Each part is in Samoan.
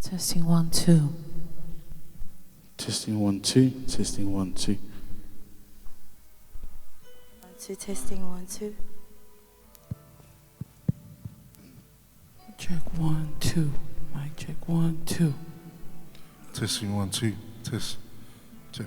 Testing 1, 2. Testing 1, 2. Testing 1, 2. 1, 2, testing 1, 2. Check 1, 2. Mic check 1, 2. Testing 1, 2. Test. Check.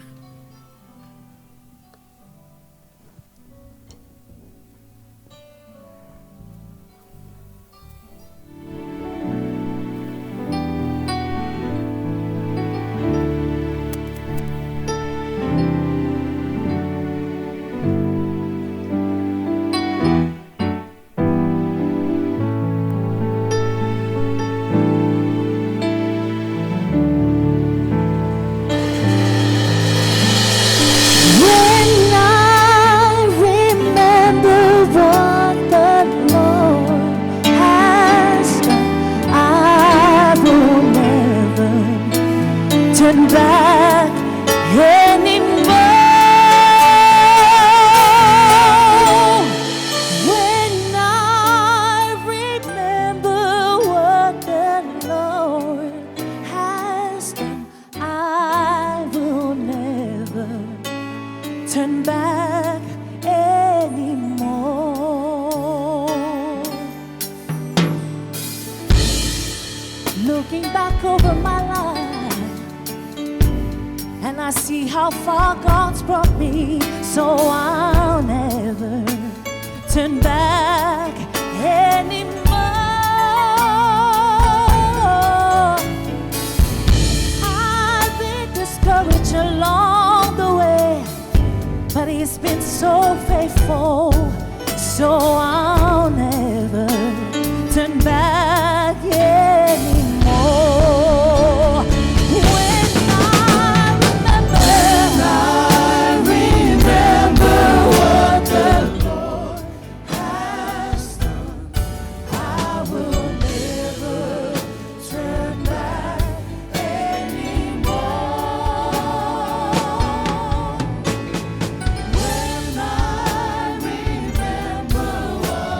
When I remember what the Lord has done, I will never turn back anymore. When I remember what the Lord has done, I will never turn back anymore. Looking back over my life, and I see how far God's brought me, so I'll never turn back anymore. I've been discouraged along the way, but He's been so faithful, so I'll never turn back anymore. When I remember, what the Lord has done, I will never turn back anymore. When I remember what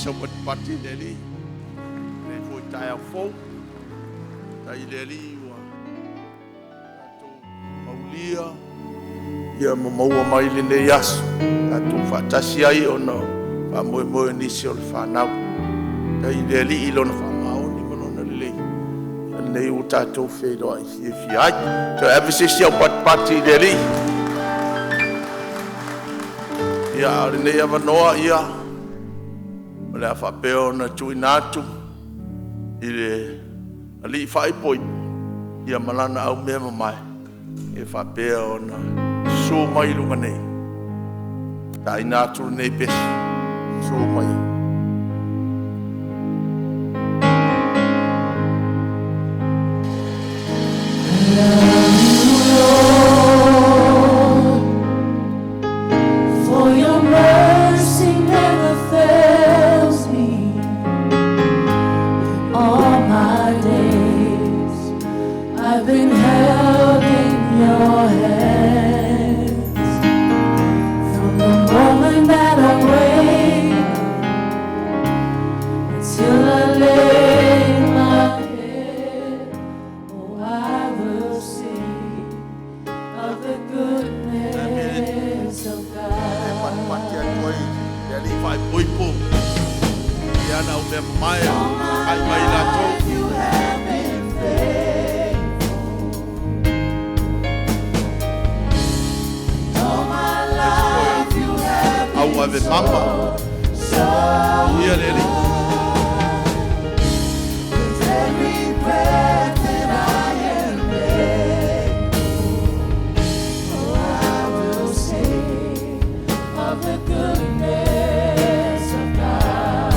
sau patipati i le Alii, lenei foi taeao fou. Faafetai i le Alii ua tatou aulia ma maua mai lenei aso tatou faatasi ai ona o faamoemoe o nisi o le fanau. Faafetai i le Alii i Lona faamaoni ma Lona lelei, o lenei ua tatou feiloai fiafia ai. Toe ave se isi au patipati i le Alii. Ia, a o lenei avanoa o le a faapea ona tuuina atu i le alii faaipoipo ma lana aumeamamae e faapea ona susu mai i luga nei e taina atu lenei pese. Susu mai ai. For your mercy never fails me. All my days I've been held in your hands. From the moment that I wake until I lay my head, oh, I will sing of the goodness of E God. patipati atu ai le alii faaipoipo i ana aumeamamae ai mai latou. You have been faithful. All my life you have Au ave mama so ia le Alii. with every breath that I am able, oh, I will sing of the goodness of God.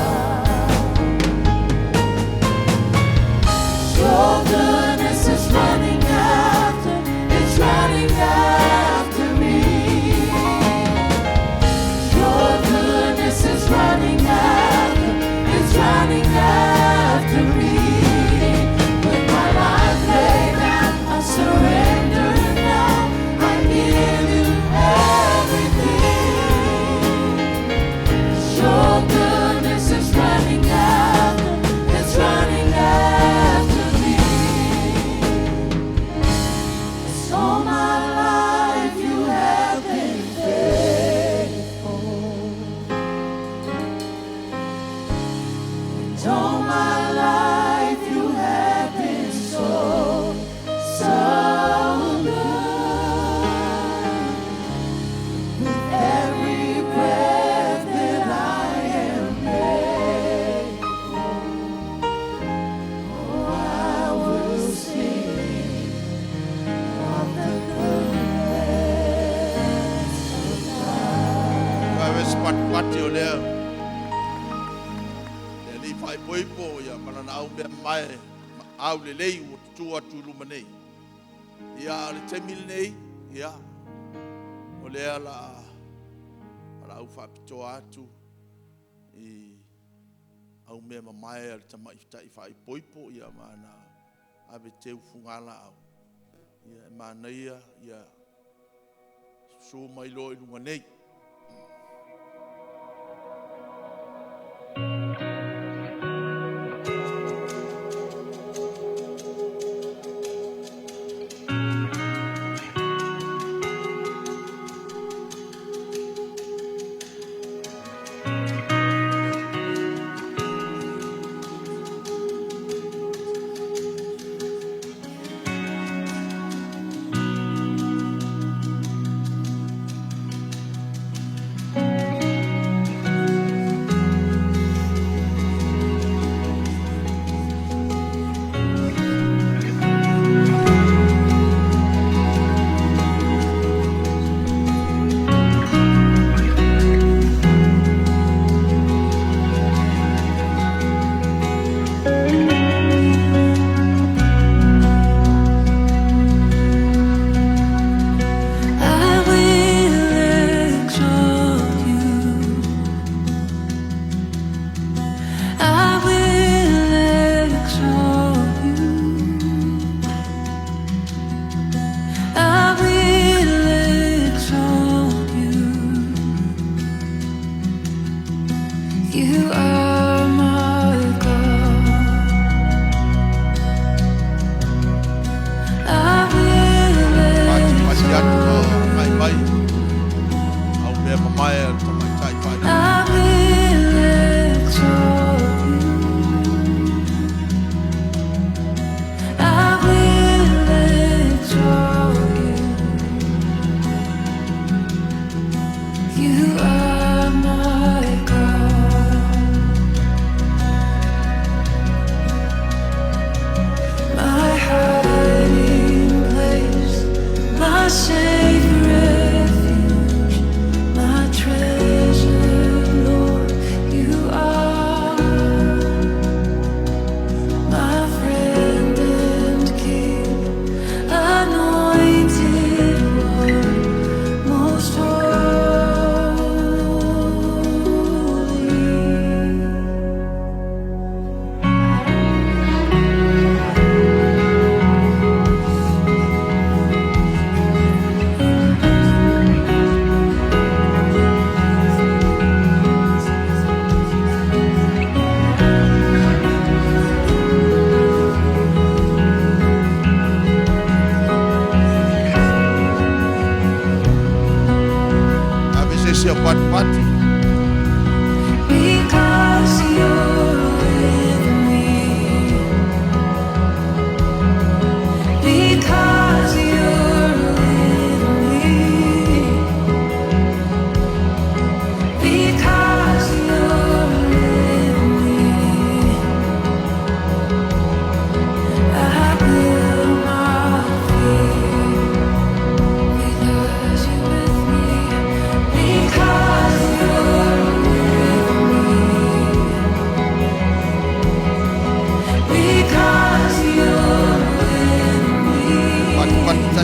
Your goodness is running after, it's running after me. Your goodness is running after, it's running after me. With my life laid down, I surrender now. I give you everything. Your goodness is running after, it's running after me. So my life you have been faithful. And all my life you have been so, so good. With every breath that I am able, oh, I will sing of the goodness of God. Ave se patipati o lea le alii faaipoipo ia ma lana aumeamamae ma aulelei ua tutu atu i luma nei. Ia, o le taimi lenei, ia, o lea la au faapitoa atu i aumeamamae a le tamaitai faaipoipo ia ma ana ave teu fugalaau. Ia, e manaia ia susu mai loa i luga nei.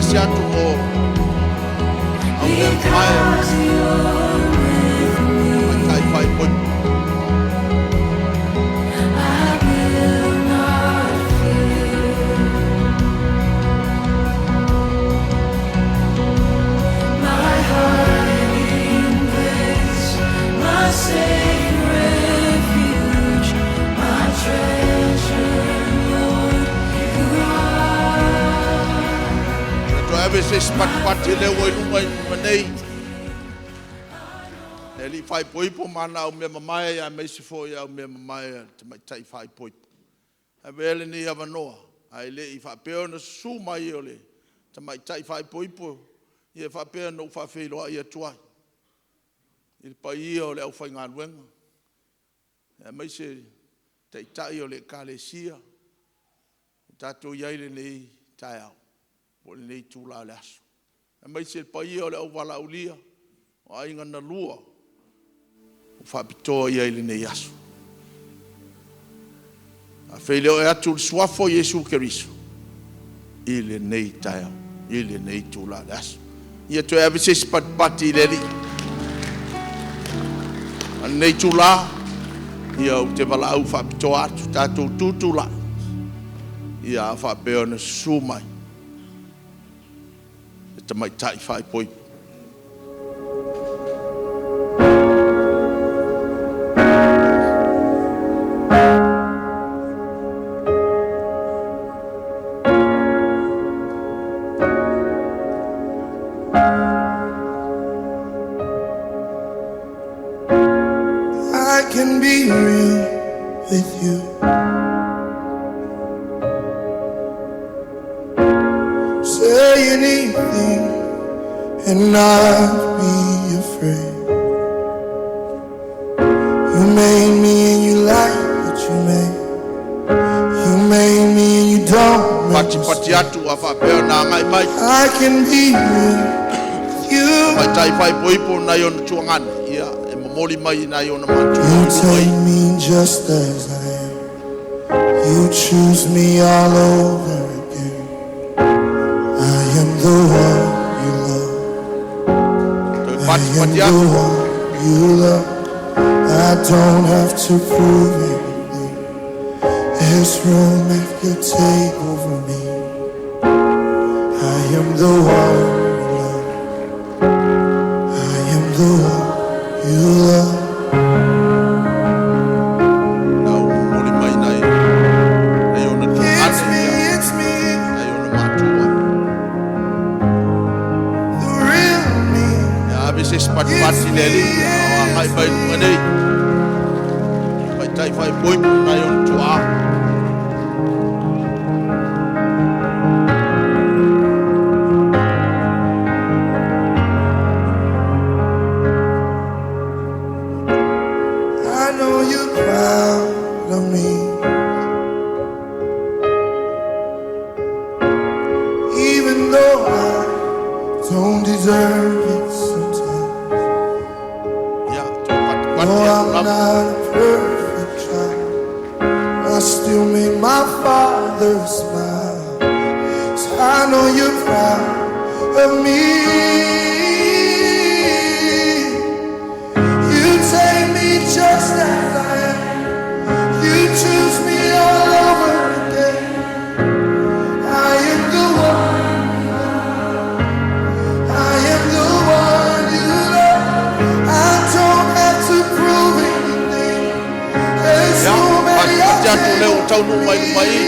faatasi atu mo au mea mamae Because you're with me, tamaitai faaipoipo. I will not fear. My hiding place, my safe refuge, my treasure, Lord, you are. Ia toe ave se isi patipati lea ua i luma i luma nei. Le alii faaipoipo ma ana au mea mamae aemaise foi au mea mamae a le tamaitai faaipoipo. Avea lenei avanoa ae le i faapea ona susu mai o le tamaitai faaipoipo, ia e faapea ona ou faafeiloai atu ai i le paia o le aufaigaluega, aemaise le Taitai o le Ekalesia ua tatou i ai i lenei taeao po o lenei itula o le aso, aemaise le paia o le auvalaaulia, o aiga na lua ua faapitoa i ai lenei aso. E faafeiloai atu i le Suafa o Iesu Keriso i lenei taeao, i lenei itula o le aso. Ia toe ave se isi patipati i le Alii. A o lenei itula, ia ou te valaau faapitoa atu, tatou tutulai a o faapea ona susu mai le tamaitai faaipoipo. I can be real with you. Say anything and not be afraid. You made me and you like what you made. You made me and you don't make Patipati mistakes. atu a faapea ona agai mai I can be real with you. tamaitai faaipoipo nai ona tuagane, ia e momoli mai nai ona matua You i luma i take me just as I am. You choose me all over again. I am the one you love. toe I am patipati the atu. one you love. I don't have to prove anything. There's room at your table for me. I am the one you love. I am the one you love. Na o momoli mai nai nai ona It's tuagane, me, ia it's me, nai ona matua. the real me. Ia ave se isi It's patipati me, le Alii a o agai it's mai luga nei me. tamaitai faaipoipo nai ona tuaa. I know you're proud of me. Even though I don't deserve it sometimes. Ia toe No, patipati atu I'm lava. not a perfect child. I still make my father smile. So I know you're proud of me. You take me just as I am. You choose me all over again. I am the one. I am the one you love. I don't have to prove anything. There's Ia room at your patipati atu lea table ua taunuu for mai luma i me.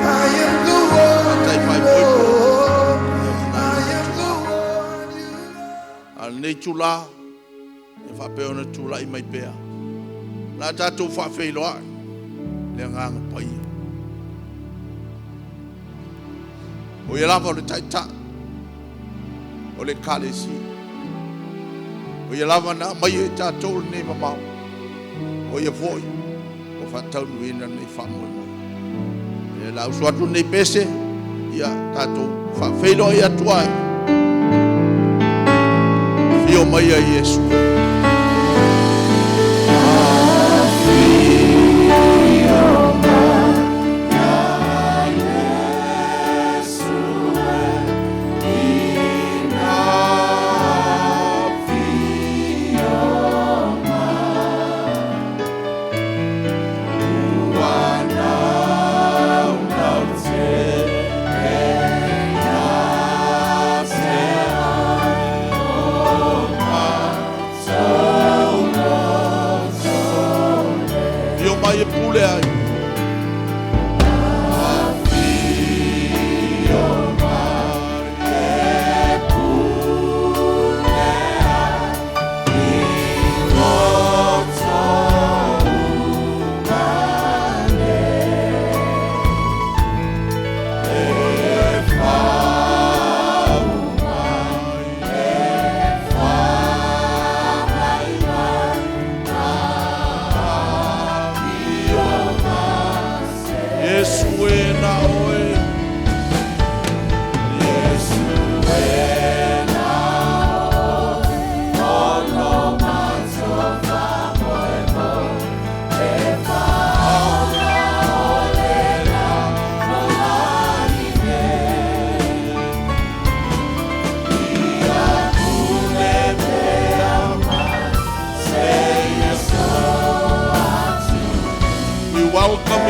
I am the one tamaitai you faaipoipo love. ia nai I ona am the tuaa. one you love. A lenei itulā e faapea ona tulai mai pea la tatou faafeiloai le agaga paia o ia lava o le taitai o le ekalesia o ia lava na aumaia i tatou lenei mamao o ia foi ua faataunuuina lenei faamoemoe e la usu atu lenei pese ia tatou faafeiloai atu ai afio mai ai Iesu.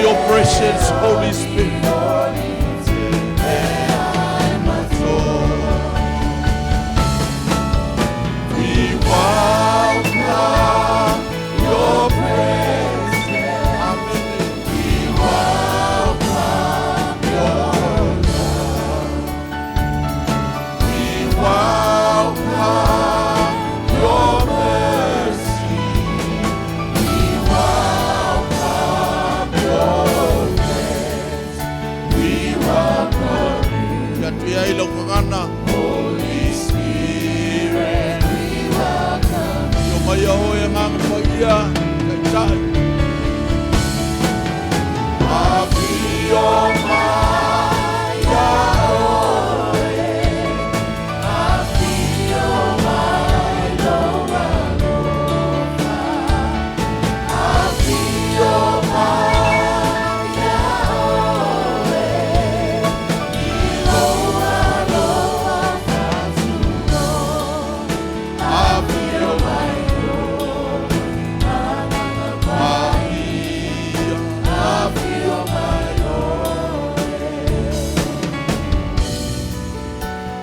your presence, Holy Spirit. We welcome your presence. Amen. We welcome your love. We welcome your mercy. We welcome your grace. We welcome you. Ia i lau gagana. Holy Spirit, we welcome you. Afio mai oe Agaga Paia, Taitai. Afio mai oe. Afio mai lou alofa. Afio mai oe. I lou alofa faatuno. Afio mai Agaga Paia. Afio mai oe.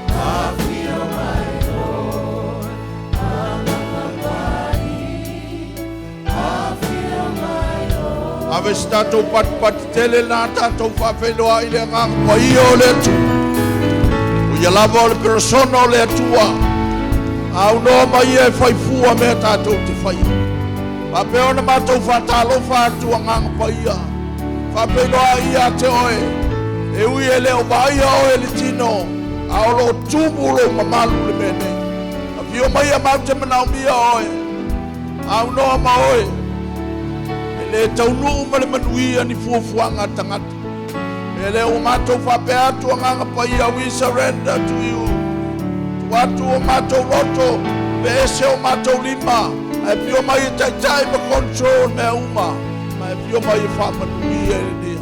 Afio mai oe. Agaga Paia. Afio mai oe. Ave se tatou patipati tele na tatou faafeiloai i le Agaga Paia o le Atua. O ia lava o le peresona o le Atua. Aunoa ma ia e faifua mea tatou te faia. Faapea ona matou faatalofa atu Agaga Paia. Faafeiloai ia te oe. E ui e le o vaaia oe le tino. A o loo tumu lou mamalu le mea nei. Afio mai a matou te manaomia oe. Aunoa ma oe. E le taunuu ma le manuia ni fuafuaga a tagata. E le ua matou faapea atu Agaga Paia, we surrender to you. Tuu atu o matou loto, pe ese o matou lima. Ae afio mai e taitai ma control mea uma. Ma e afio mai e faamanuia i lenei.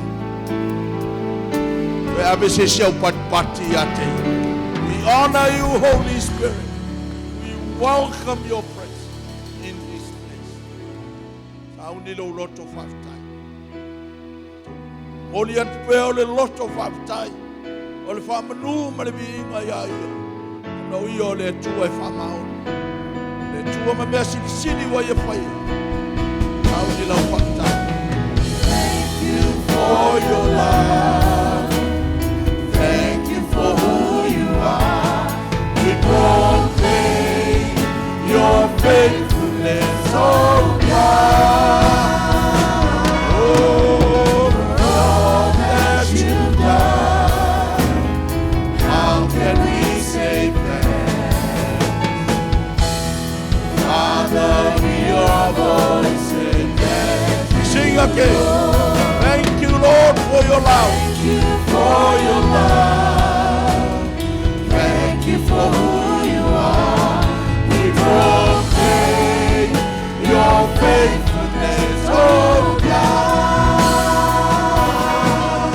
Toe ave se isi au patipati ia te ia. We honor you, Holy Spirit. We welcome your presence in this place. Sauni lou loto faafetai. Moli atu pea o le loto faafetai. O le faamanu ma le viiga ia ia. Ona o ia o le Atua e faamaoni. Le Atua ma mea silisili ua ia faia. Sauni lau faafetai. Thank you for your love. Thank you for who you are. We proclaim your faithfulness, oh God. Oh, for all that you've done. How can we say thanks? Father, we are voices. Sing again. Thank you, Lord, for your love. Thank you For your love. Thank you for who you are. We proclaim your faithfulness, oh God.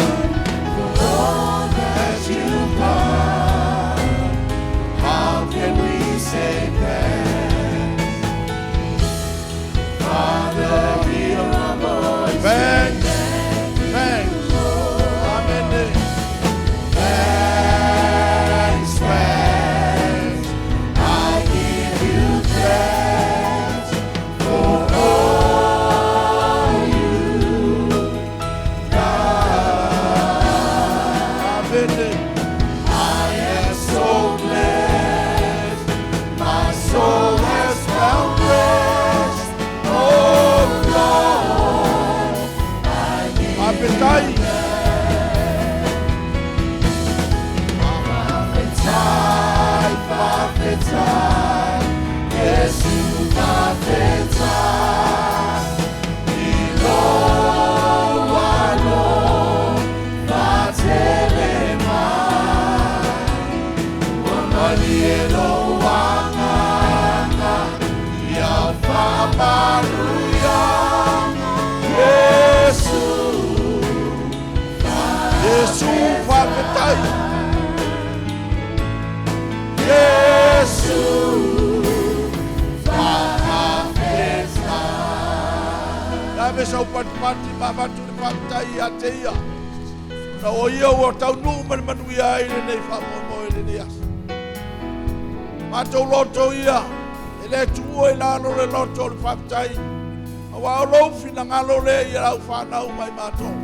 For all that you've done. How can we say thanks? Father, we Our voice thanks, thanks. Amen. Thanks, thanks. I give you thanks for all you've done. Amen. I am so blessed. My soul has found rest. Oh Lord, Faafetai. Faafetai, faafetai, Iesu faafetai. I lou alofa tele mai. Ua malie lou agaga, ia faamanuiaga. Iesu, Iesu faafetai. Iesu faafetai. Ave sau patipati ma avatu le faafetai ia te ia. Na o ia ua taunuu ma le manuia ai lenei faamoemoe i lenei aso. Matou loto ia, e le tuua i lalo le loto o le faafetai, aua o lou finagalo lea i lau fanau ma i matou.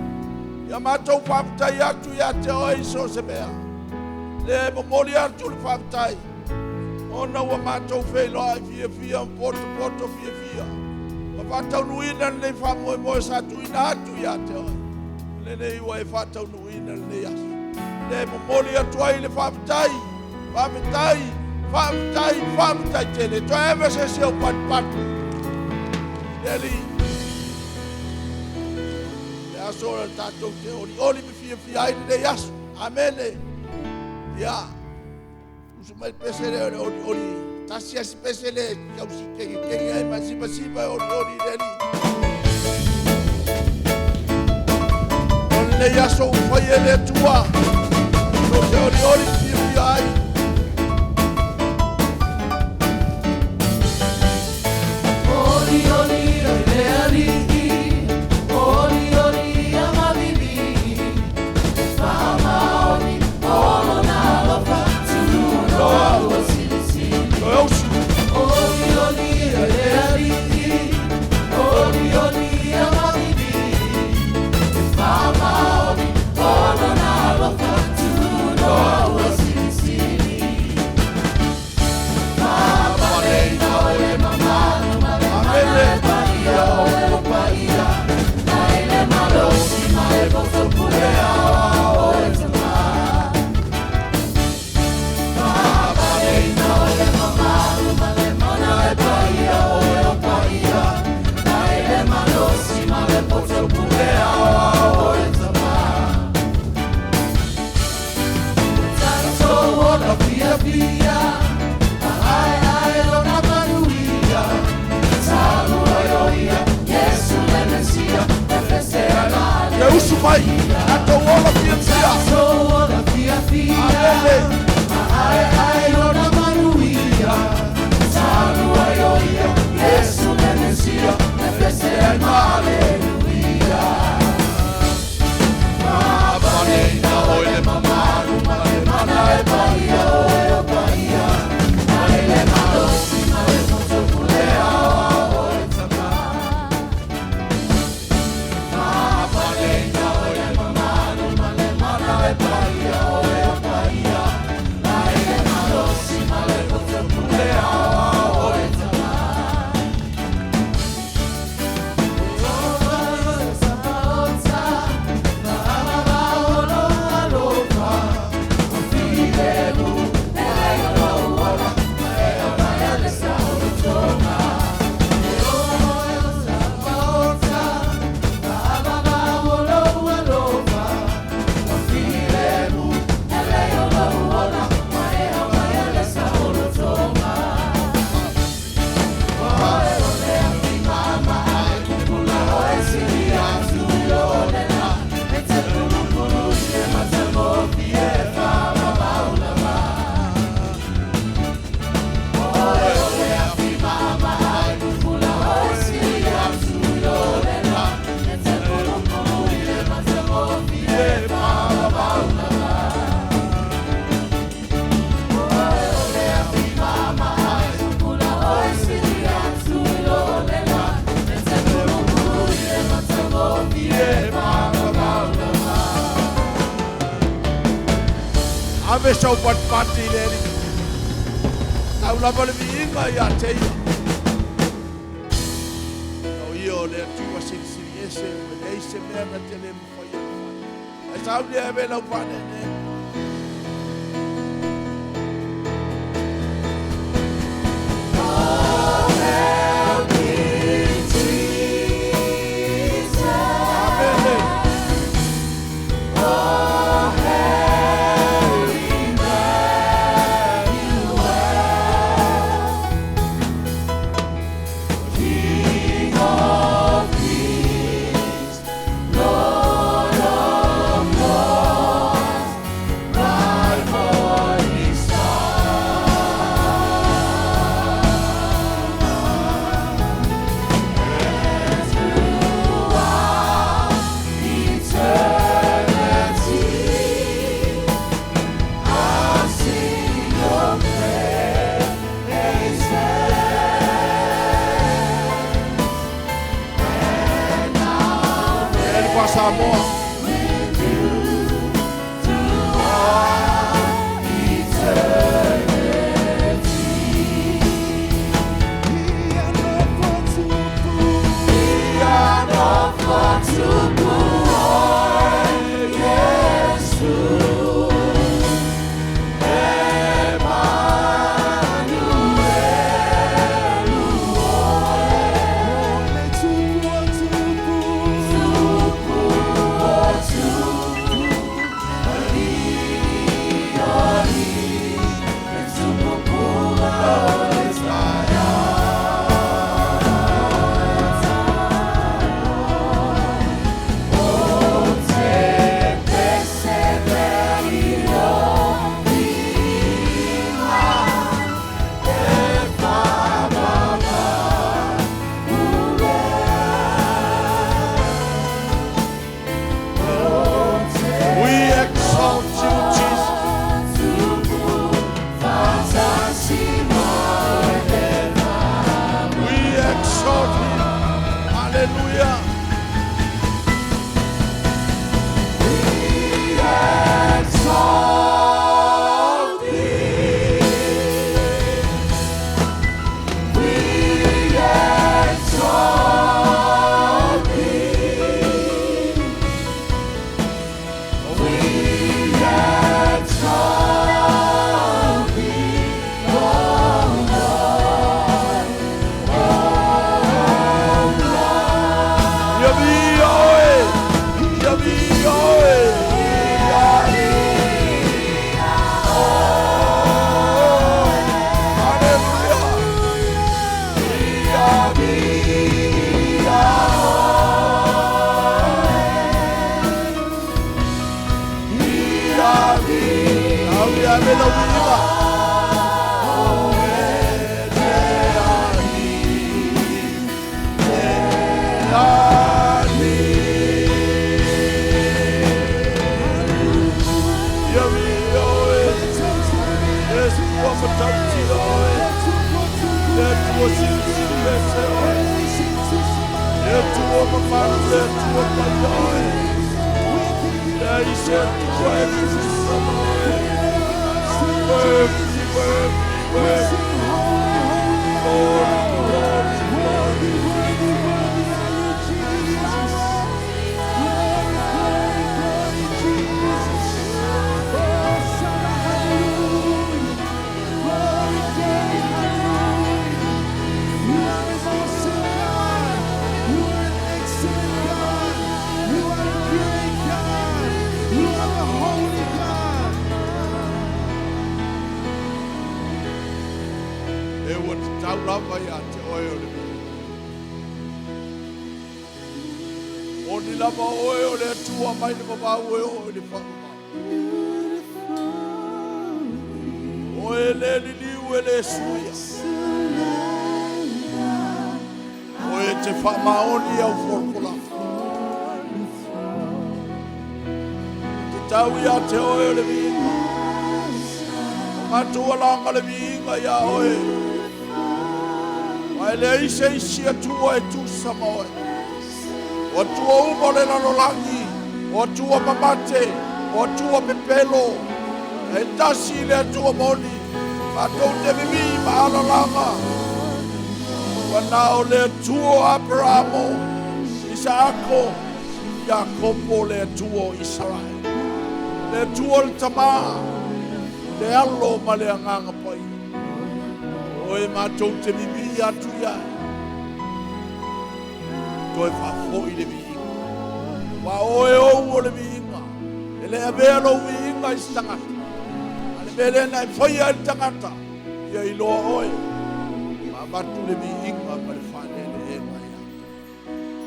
Ia matou faafetai atu ia te oe i so o se mea. Lea e momoli atu le faafetai, ona ua matou feiloai fiafia ma potopoto fiafia ma faataunuuina lenei faamoemoe sa tuuina atu ia te oe. O lenei ua e faataunuuina lenei aso. Lea e momoli atu ai le faafetai, faafetai, faafetai, faafetai tele. Toe ave se isi ou patupatu i le Alii. Le aso o tatou te olioli ma fiafia ai lenei aso. Amene. Ia, usu mai le pese lea o le olioli. Tasi lava si pese lea e tausi kegekege ai ma sivasiva e olioli i le Alii. O lenei aso ua faia e le Atua, tou te olioli ma fiafia ai. Oli oli oi le alii, oli oli ia mavivi, faamaoni o lona alofa, tunoa ua silisili. Toe usu. Oli oli oi le alii, oli oli ia mavivi, faamaoni o lona alofa, tunoa ua silisili. Faapaleina o le mamalu ma le mana e paia o le paia, mai le malosi ma le poto pule ao o e tama. Faapaleina o le mamalu ma le mana e paia o le paia, mai le malosi ma le poto pule ao o e tama. Tatou ola fiafia, ai ai lona manuia, talu ai o ia, Iesu le Mesia, e fese ai Toe usu mai. Tatou ola fiafia. Tatou ola fiafia, Amene. ai ai lona manuia, talu ai o ia, Iesu le Mesia, e fese ai ma aleluia. Faapaleina o le mamalu ma le mana e paia o e paia, mai le malosi ma le poto pule ao o e tama. Faapaleina o le mamalu ma le mana e paia o e paia, mai le malosi ma le poto pule ao o e tama. Ave sau patupatu i le Alii. Tau lava le viiga ia te ia. O ia o le Atua silisili ese ua leai se mea na te le mafai ona fai. Ae sauni ave lau faaneenee. Amene. Lord of Samoa. With you through all eternity. We exalt you, Jesus. We exalt him. Hallelujah. Exalt thee. We exalt thee. We exalt thee, O Lord, O Lord. Ia vi oe. Ia vi oe. Ia vi oe. Hallelujah. Ia vi oe. Ia vi. Au ia me lau viiga. Oe te alii, te alii. Ia vi oe. Le Atua matautia oe. Le Atua silisili ese oe. Le Atua mamalu, le Atua paia oe. Le isi Atua e tusa ma oe. Worthy, worthy, worthy. Glory, glory, glory. Worthy are you, Jesus. Glory, glory, glory, Jesus. Oh, Son, hallelujah. Glory, glory, hallelujah. You are an awesome God. You are an excellent God. You are a great God. You are a holy God. E ua tatau lava ia te oe o le viiga. Moni lava oe o le Atua mai le vavau e oo i le faavavau. Oe le liliu e le suia. Oe te faamaoni au folafolaga. Te tau ia te oe o le viiga. O matou alaga le viiga ia oe. Ma e leai se isi Atua e tusa ma oe. O Atua uma o le lalolagi, o Atua mamate, o Atua pepelo. E tasi le Atua moni, matou te vivii ma alalaga. Ua na o le Atua o Aperamo, Isaako, Iakopo le Atua o Isaraele. Le Atua o le Tamā, le Alo ma le Agaga Paia. Oe matou te vivii atu ia. Toe faafoi le viiga. Ua oe ou o le viiga. E le avea lou viiga i se tagata. A le mea lea na e faia e le tagata. Ia iloa oe. Ma avatu le viiga ma le faaleleega ia.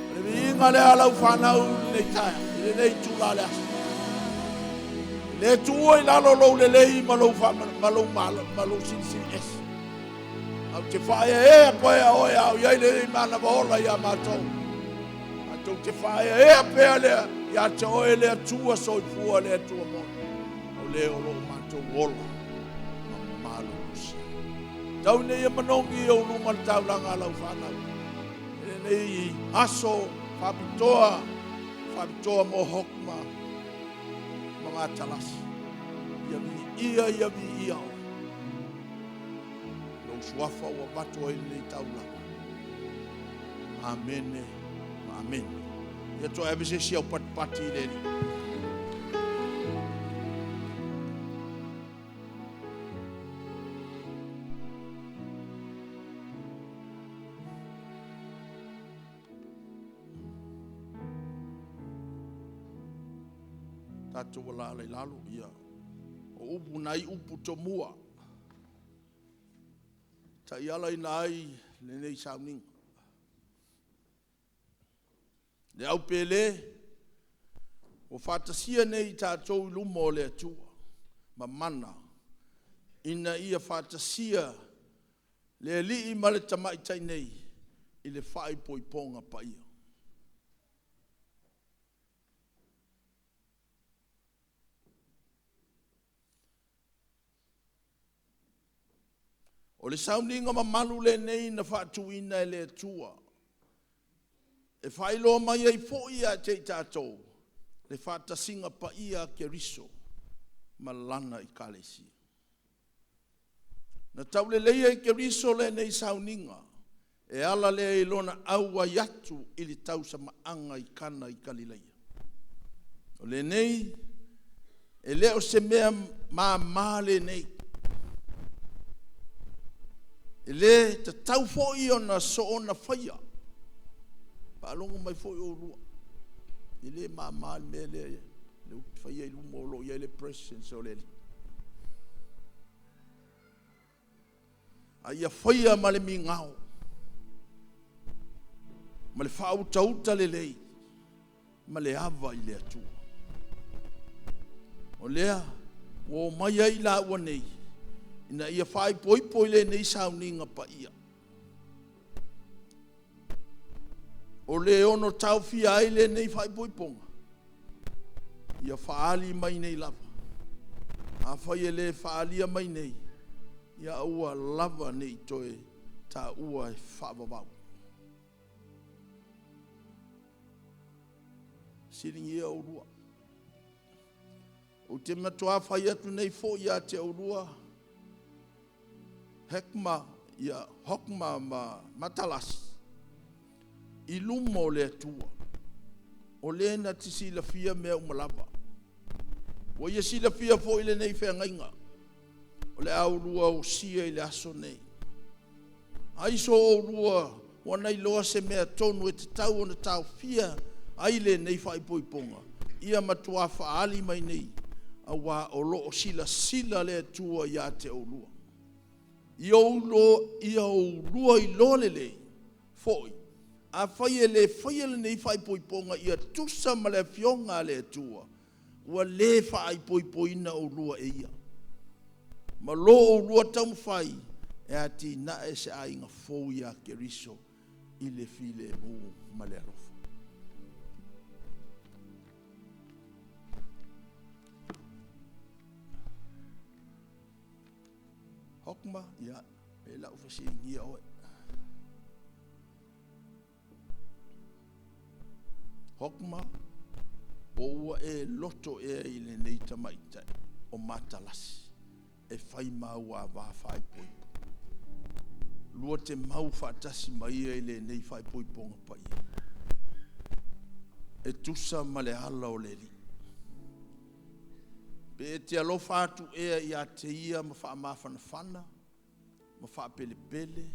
O le viiga lea lau whanau i lenei taeao, i lenei itulā le aso. E le tuua i lalo lou lelei ma lou wha, ma lou malo, ma lou silisili ese. Au te whaea pea oe au iai le mana vaola ia mātou. Mātou te whaea pea lea, ia te oe le Atua soifua le Atua moni. O le o lo mātou ola, ma malo lusia. Tau nei e manongi o luma le taulaga a lau whanau. E lenei aso whapitoa, Faapitoa mo Hokma ma Matalasi. Ia viia, ia viia oe. Lou suafa ua avatu ai lenei taulaga. Amene ma amene. Ia toe ave se isi au patipati i le Alii. Tatou alaala i lalo, ia. O upu nai upu tomua, taialaina ai lenei sauniga. Le au pele, ua faatasia nei i tatou i luma o le Atua ma mana ina ia faatasia le alii ma le tamaitai nei i le faaipoipoga paia. O le sauniga mamalu lenei na faatuina e le Atua e faailoa mai ai foi ia te i tatou le faatasiga paia a Keriso ma Lana Ekalesia. Na tauleleia i Keriso lenei sauniga e ala lea i Lona auai atu i le tausamaaga i Kana i Kalileia. O lenei, e le o se mea mama lenei. E le tatau foi ona soona faia. Faalogo mai foi oulua, e le mama le mea lea ou te faia i luma o lo o i ai le presence o le Alii. A ia faia ma le migao ma le faautauta lelei ma le ava i le Atua. O lea ua omai ai i laua nei ina ia faaipoipo i lenei sauniga paia. O le ono taofia ai lenei faaipoipoga, ia faaali mai nei lava. Afai e le faaalia mai nei, ia aua lava ne i toe taua e faavavau. Fesiligia oulua. Ou te matua fai atu nei foi ia te oulua, Hekma, ia Hokma ma Matalasi, i luma o le Atua, o Le na te silafia mea uma lava. Ua ia silafia foi lenei feagaiga o le a oulua osia i le aso lenei. Ai so oulua ua na iloa se mea tonu e tatau ona taofia ai lenei faaipoipoga, ia matua faaali mai nei, aua o lo o silasila le Atua ia te oulua. Ia oulua iloa lelei foi, afai e le faia lenei faaipoipoga ia tusa ma le Afioga a le Atua, ua le faaipoipoina oulua e Ia, ma lo oulua taumafai e atinae se aiga fou ia Keriso i le filemu ma le alofa. Hokma, ia, e lau fesiligia oe. Hokma, po ua e loto ea i lenei tamaitai o Matalasi e fai ma au ava faaipoipo? Lua te mau faatasi ma ia i lenei faaipoipoga paia e tusa ma le ala o le Alii. Pe e te alofa atu ea ia te ia ma faamafanafana ma faapelepele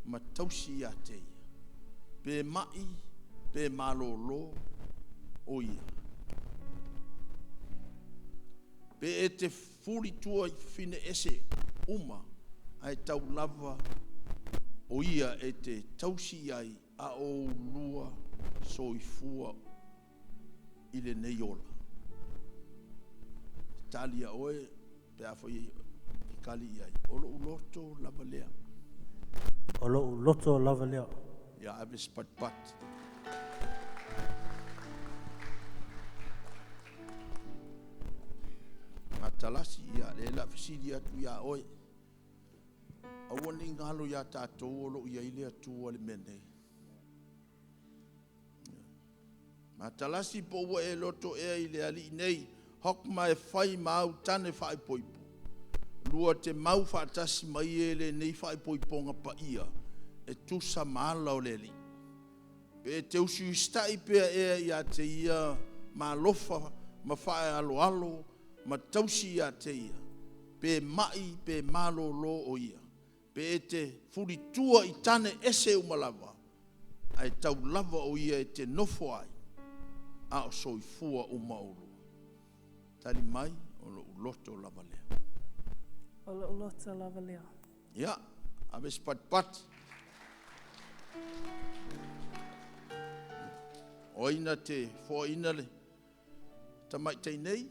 ma tausi ia te ia, pe mai pe malolo o ia? Pe e te fuli i tua i fafine ese uma, ae tau lava o ia e te tausi i ai a o oulua soifua i lenei ola. Tali ia oe pe afai e kali i ai, o lou loto lava lea. O lou loto lava lea. Ia ave se patipati. Matalasi, ia lea o le a fesili atu ia oe. Aua ne i galo ia tatou o lo o i ai le Atua i le mea nei. Matalasi po ua e loto ea i le alii nei Hokma e fai ma au tane faaipoipo, lua te mau faatasi ma ia i lenei faaipoipoga paia e tusa ma ala o le Alii. Pe e te usiusitai pea ea ia te ia ma alofa ma faaaloalo ma tausi ia te ia, pe mai pe malolo o ia, pe e te fulitua i tane ese uma lava, ae tau lava o ia e te nofo ai a o soifua uma oulua. Tali mai, o lou loto lava lea. O lou loto lava lea. Ia, ave se patipati. O ai na te foaina le tamaitai nei?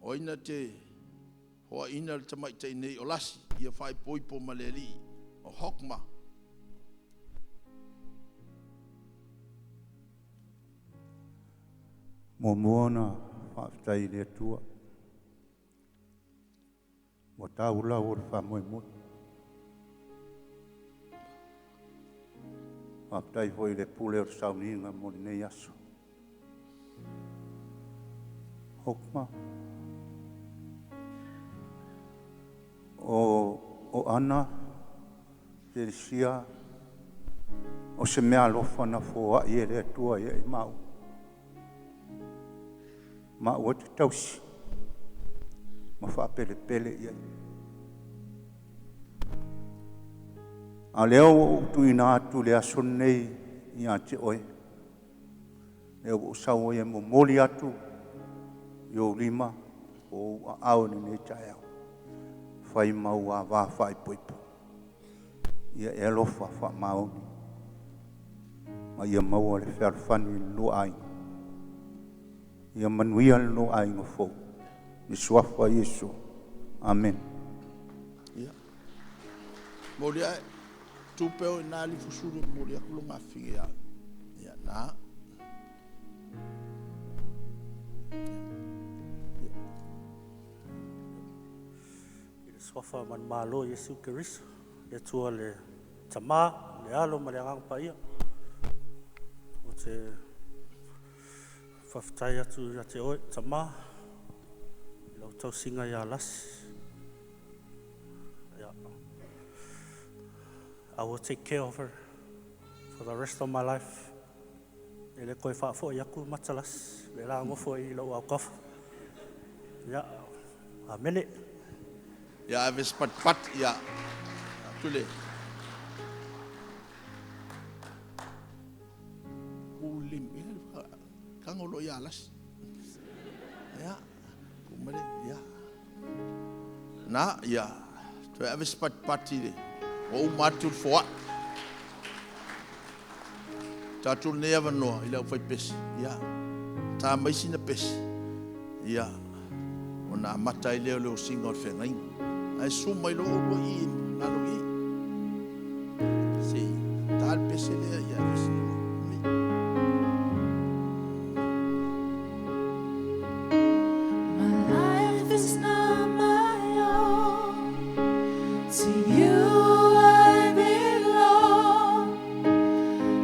O ai na te hoaina le tamaitai nei o Lasi ia faaipoipo ma le alii o Hokma? Muamua ona faafetai i le Atua ua tau lau o le faamoemoe. Faafetai foi i le pule o le sauniga mo lenei aso. Hokma, o Ana, Telesia, o se mea alofa na foai e le Atua ia i mau. Ma ua te tausi, ma whaapelepele ia. A lea ua ou tuuina atu le aso lenei ia te oe, lea ua ou sau ai e momoli atu i ou lima o ou aao i lenei taeao, fai ma ou ava faaipoipo, ia e alofa faamaoni, ma ia maua le fealofani i le lua aiga. Ia manuia le lua aiga fou. I le suafa o Iesu. Amene. Ia. Momoli ae tupe o i nā Lifusulu e momoli atu lo ngafine ia. Ia, nā. I le suafa manumalo o Iesu Keriso, le Atua le Tamā, le Alo ma le Agaga Paia. Ou te faafetai atu ia te oe Tamā i lau tausiga ia Lasi. Yeah. I will take care of her for the rest of my life. E le koe faafoi aku Matalasi, le la ngofo i lau aukafa. Ia, amene. Ia, ave se patipati, ia. Atu le. Ulim, ia, kago lo ia lasi. Ia, kumale, ia. Na, ia, toe ave se patipati le, o uma atu le foai. Tatou nei avanoa i le au faipese, ia, ta mai sina pese, ia, ona amata ai lea o le osiga o le feagaiga. Ae susu mai loa oulua i lalo i i. Se i ta le pese lea, ia ave sina mi. My life is not my own. To you I belong.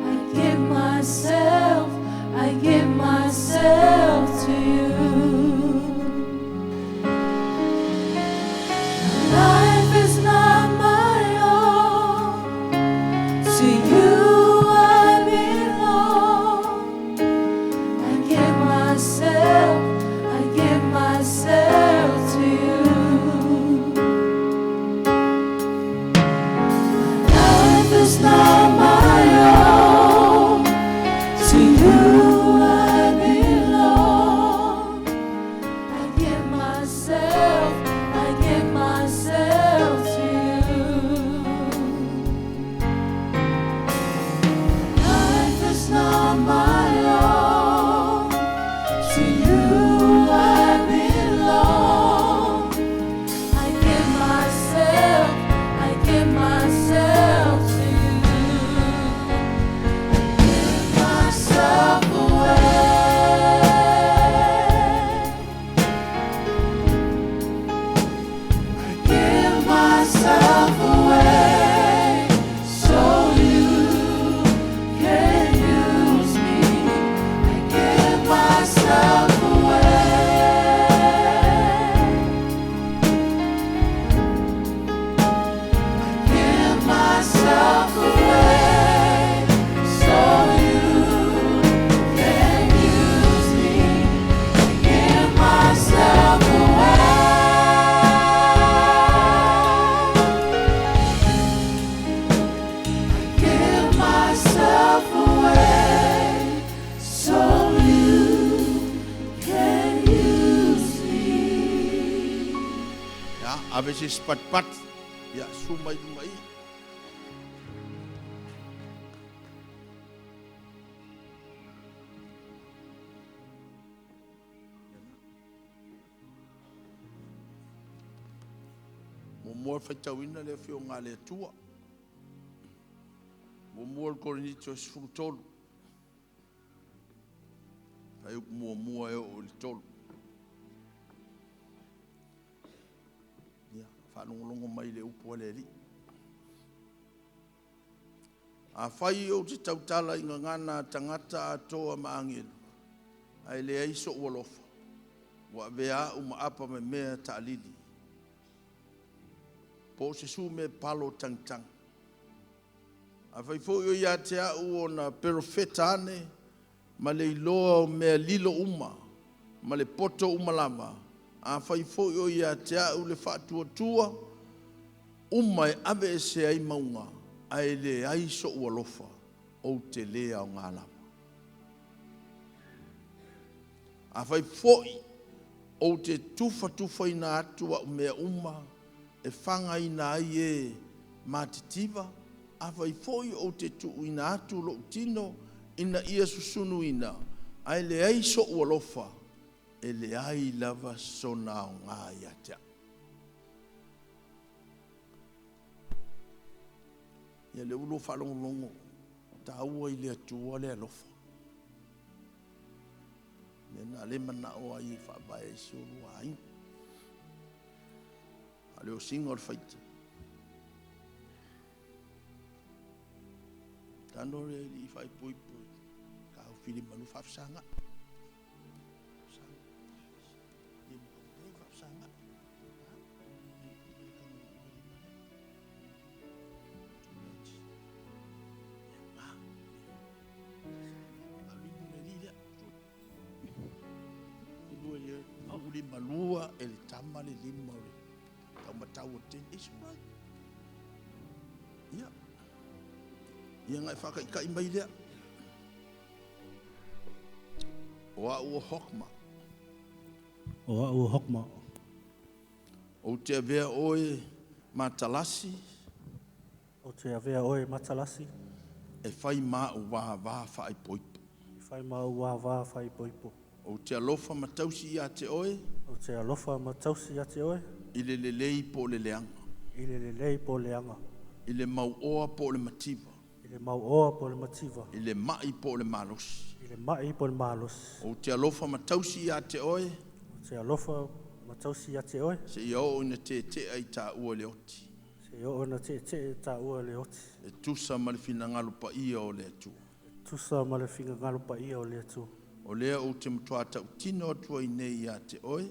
I give myself, I give myself to you. My life is not my own. To you I belong. I give myself, I give myself to you. My life is not my own. To you I belong. I give myself, I give myself to you. Ave se isi patipati. Ia, susu mai i luma i i. Muamua ona faitauina le Afioga a le Atua. Muamua i le Korinito 13, fuaiupu 1 e oo i le 3. Ia, faalogologo mai i le upu a le Alii. Afai ou te tautala i gagana a tagata atoa ma agelu, ae leai sou alofa, ua avea au ma apa memea taalili, po o se sumepalo tagitagi. Afai foi o ia te au ona perofeta ane, ma le iloa o mea lilo uma, ma le poto uma lava, afai foi o ia te au le faatuatua uma e aveese ai mauga, ae leai sou alofa, ou te le aoga lava. Afai foi ou te tufatufaina atu au mea uma e fagaina ai e matitiva, afai foi ou te tuuina atu lou tino ina ia susunuina, ae leai sou alofa, e leai lava sona aoga ia te au. Ia lea ua lua faalogologo, taua i le Atua le alofa. Lea na le manao ai e faavae ai si o lua aiga. A o le osiga o le faita. Tano le alii faaipoipo i taofi limalua faafesagai. Limalua e le tama le lima o le taumatau o le teine. It's right. Ia. Ia ngai whakaikai mai lea. O au o Hokma. O au o Hokma. Ou te avea oe matalasi. Ou te avea oe matalasi. E whai ma o wā wā whaipoipo. E whai ma o wā wā whaipoipo. Ou te alofa matausi ia te oe. Ou te alofa matausi ia te oe. I le lelei po le leanga. I le lelei po leanga. I le mauoa po le mativa. I le mauoa po le mativa. I le mai po le malosi. I le mai po le malosi. Ou te alofa matausi ia te oe. Ou te alofa matausi ia te oe. Se ia o ina te te ai tā ua le oti. Se ia o ina te te tā ua le oti. E tusa ma le finangalo pa ia o le atua. E tusa ma le finangalo pa ia o le atua. O lea ou te matua tautino atua i nei ia te oe.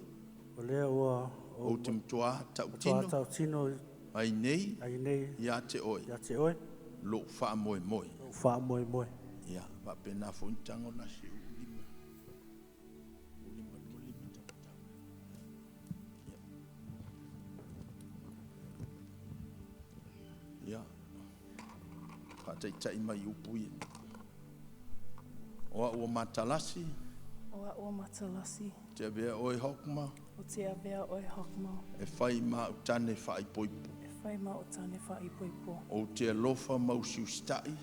O lea ua ou te matua tautino ai nei ia te oe. Ia te oe. Lou wha moe moe. Lou wha moe moe. Ia, wa pena fo intango na si ulima. Ulima, ulima, tau, tau. Ia. Ia. Wha mai upu ia. O au o matalasi. O au o matalasi. Te avea oe hokma. O te avea oe hokma. E whai ma utane whaipoipo. E whai ma utane whaipoipo. O te alofa mausi usitai.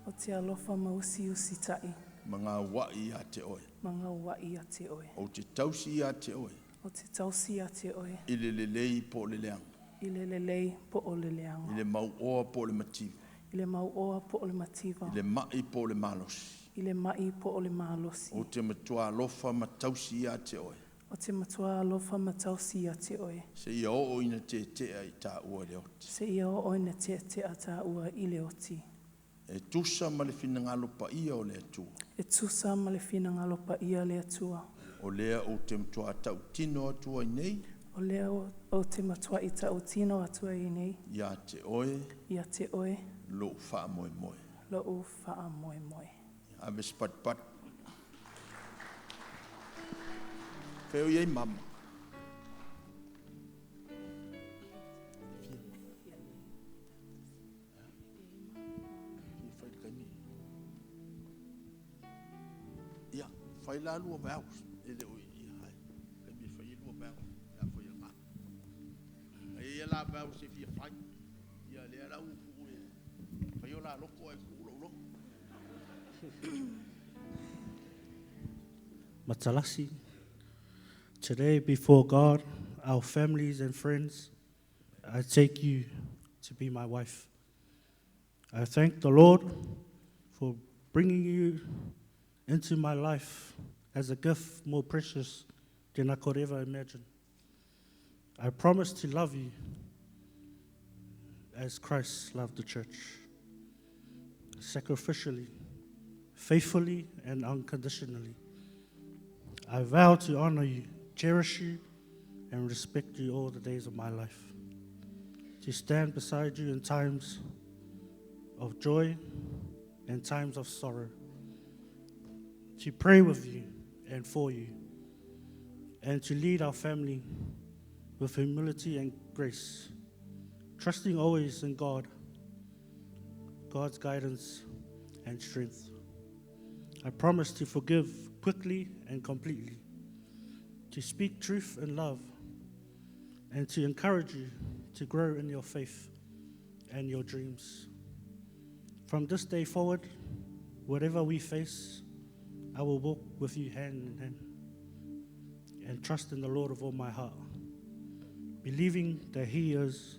O te alofa mausi usitai. Ma ngā wai ia te oe. Ma ngā wai ia te oe. O te tausi ia te oe. O te tausi ia te oe. I le lelei po le leanga. I le lelei po o le leanga. I le mauoa po le mativa. I le mauoa po o le mativa. I le mai po le malosi. I le mai po o le malosi. O te matua alofa matausi ia te oe. O te matua alofa matausi ia te oe. Se ia o ina te tea i tā ua le oti. Se ia o ina te tea tā ua i le oti. E tusa ma le finangalo pa ia o le atua. E tusa ma le finangalo pa ia le atua. O lea o te matua tautino atua i nei. O lea o te matua i tautino atua i nei. Ia te oe. Ia te oe. Lou wha moe moe. Lou wha moe moe. Ave spat pat. Feo iei mama. Ia, whai la lua vau. E le oi, ia hai. Kaimi whai lua vau. Ia whai ngā. Ia la va o se fia fai. Ia lea la ua tuu e fai o la loto ae tuu lou loto. Matalasi. Today, before God, our families and friends, I take you to be my wife. I thank the Lord for bringing you into my life as a gift more precious than I could ever imagine. I promise to love you as Christ loved the church, sacrificially, faithfully, and unconditionally. I vow to honor you, cherish you, and respect you all the days of my life, to stand beside you in times of joy and times of sorrow, to pray with you and for you, and to lead our family with humility and grace, trusting always in God, God's guidance and strength. I promise to forgive quickly and completely, to speak truth in love, and to encourage you to grow in your faith and your dreams. From this day forward, whatever we face, I will walk with you hand in hand and trust in the Lord of all my heart, believing that He is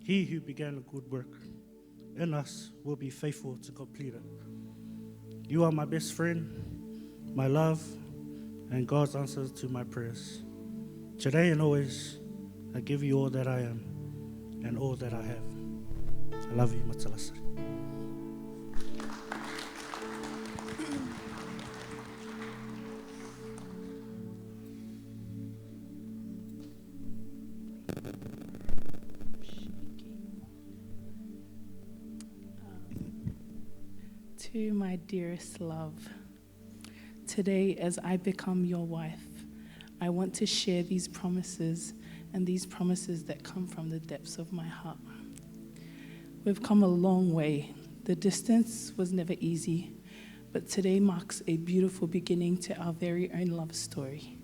He who began a good work in us will be faithful to complete it. You are my best friend, my love, and God's answer to my prayers. Today and always, I give you all that I am and all that I have. I love you, Matalasi. To my dearest love, today as I become your wife, I want to share these promises and these promises that come from the depths of my heart. We've come a long way. The distance was never easy, but today marks a beautiful beginning to our very own love story.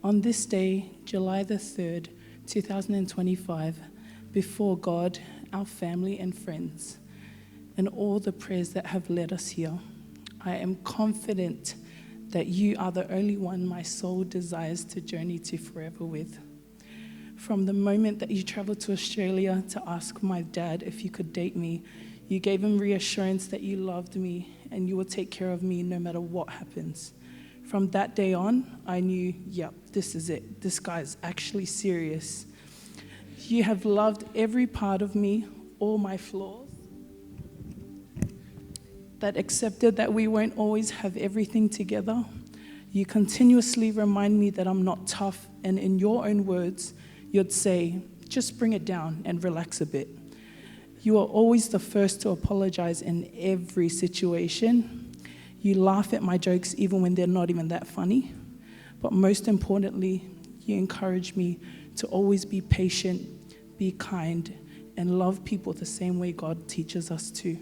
On this day, July the 3rd, 2025, before God, our family and friends, and all the prayers that have led us here, I am confident that you are the only one my soul desires to journey to forever with. From the moment that you traveled to Australia to ask my dad if you could date me, you gave him reassurance that you loved me and you will take care of me no matter what happens. From that day on, I knew, yep, this is it. This guy's actually serious. You have loved every part of me, all my flaws, that accepted that we won't always have everything together. You continuously remind me that I'm not tough, and in your own words, you'd say, just bring it down and relax a bit. You are always the first to apologize in every situation. You laugh at my jokes even when they're not even that funny. But most importantly, you encourage me to always be patient, be kind, and love people the same way God teaches us to.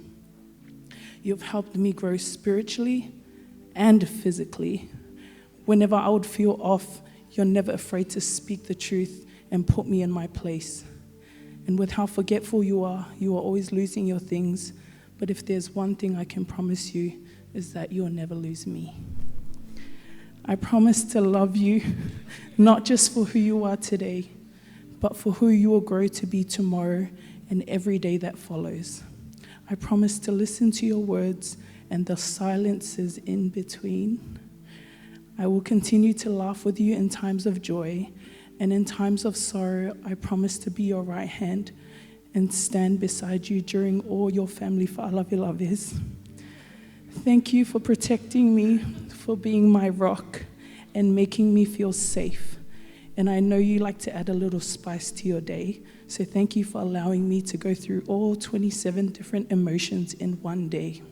You've helped me grow spiritually and physically. Whenever I would feel off, you're never afraid to speak the truth and put me in my place. And with how forgetful you are always losing your things. But if there's one thing I can promise you, is that you'll never lose me. I promise to love you, not just for who you are today, but for who you will grow to be tomorrow and every day that follows. I promise to listen to your words and the silences in between. I will continue to laugh with you in times of joy, and in times of sorrow, I promise to be your right hand and stand beside you during all your family fa'alavilaves. Thank you for protecting me, for being my rock, and making me feel safe. And I know you like to add a little spice to your day, so thank you for allowing me to go through all 27 different emotions in one day.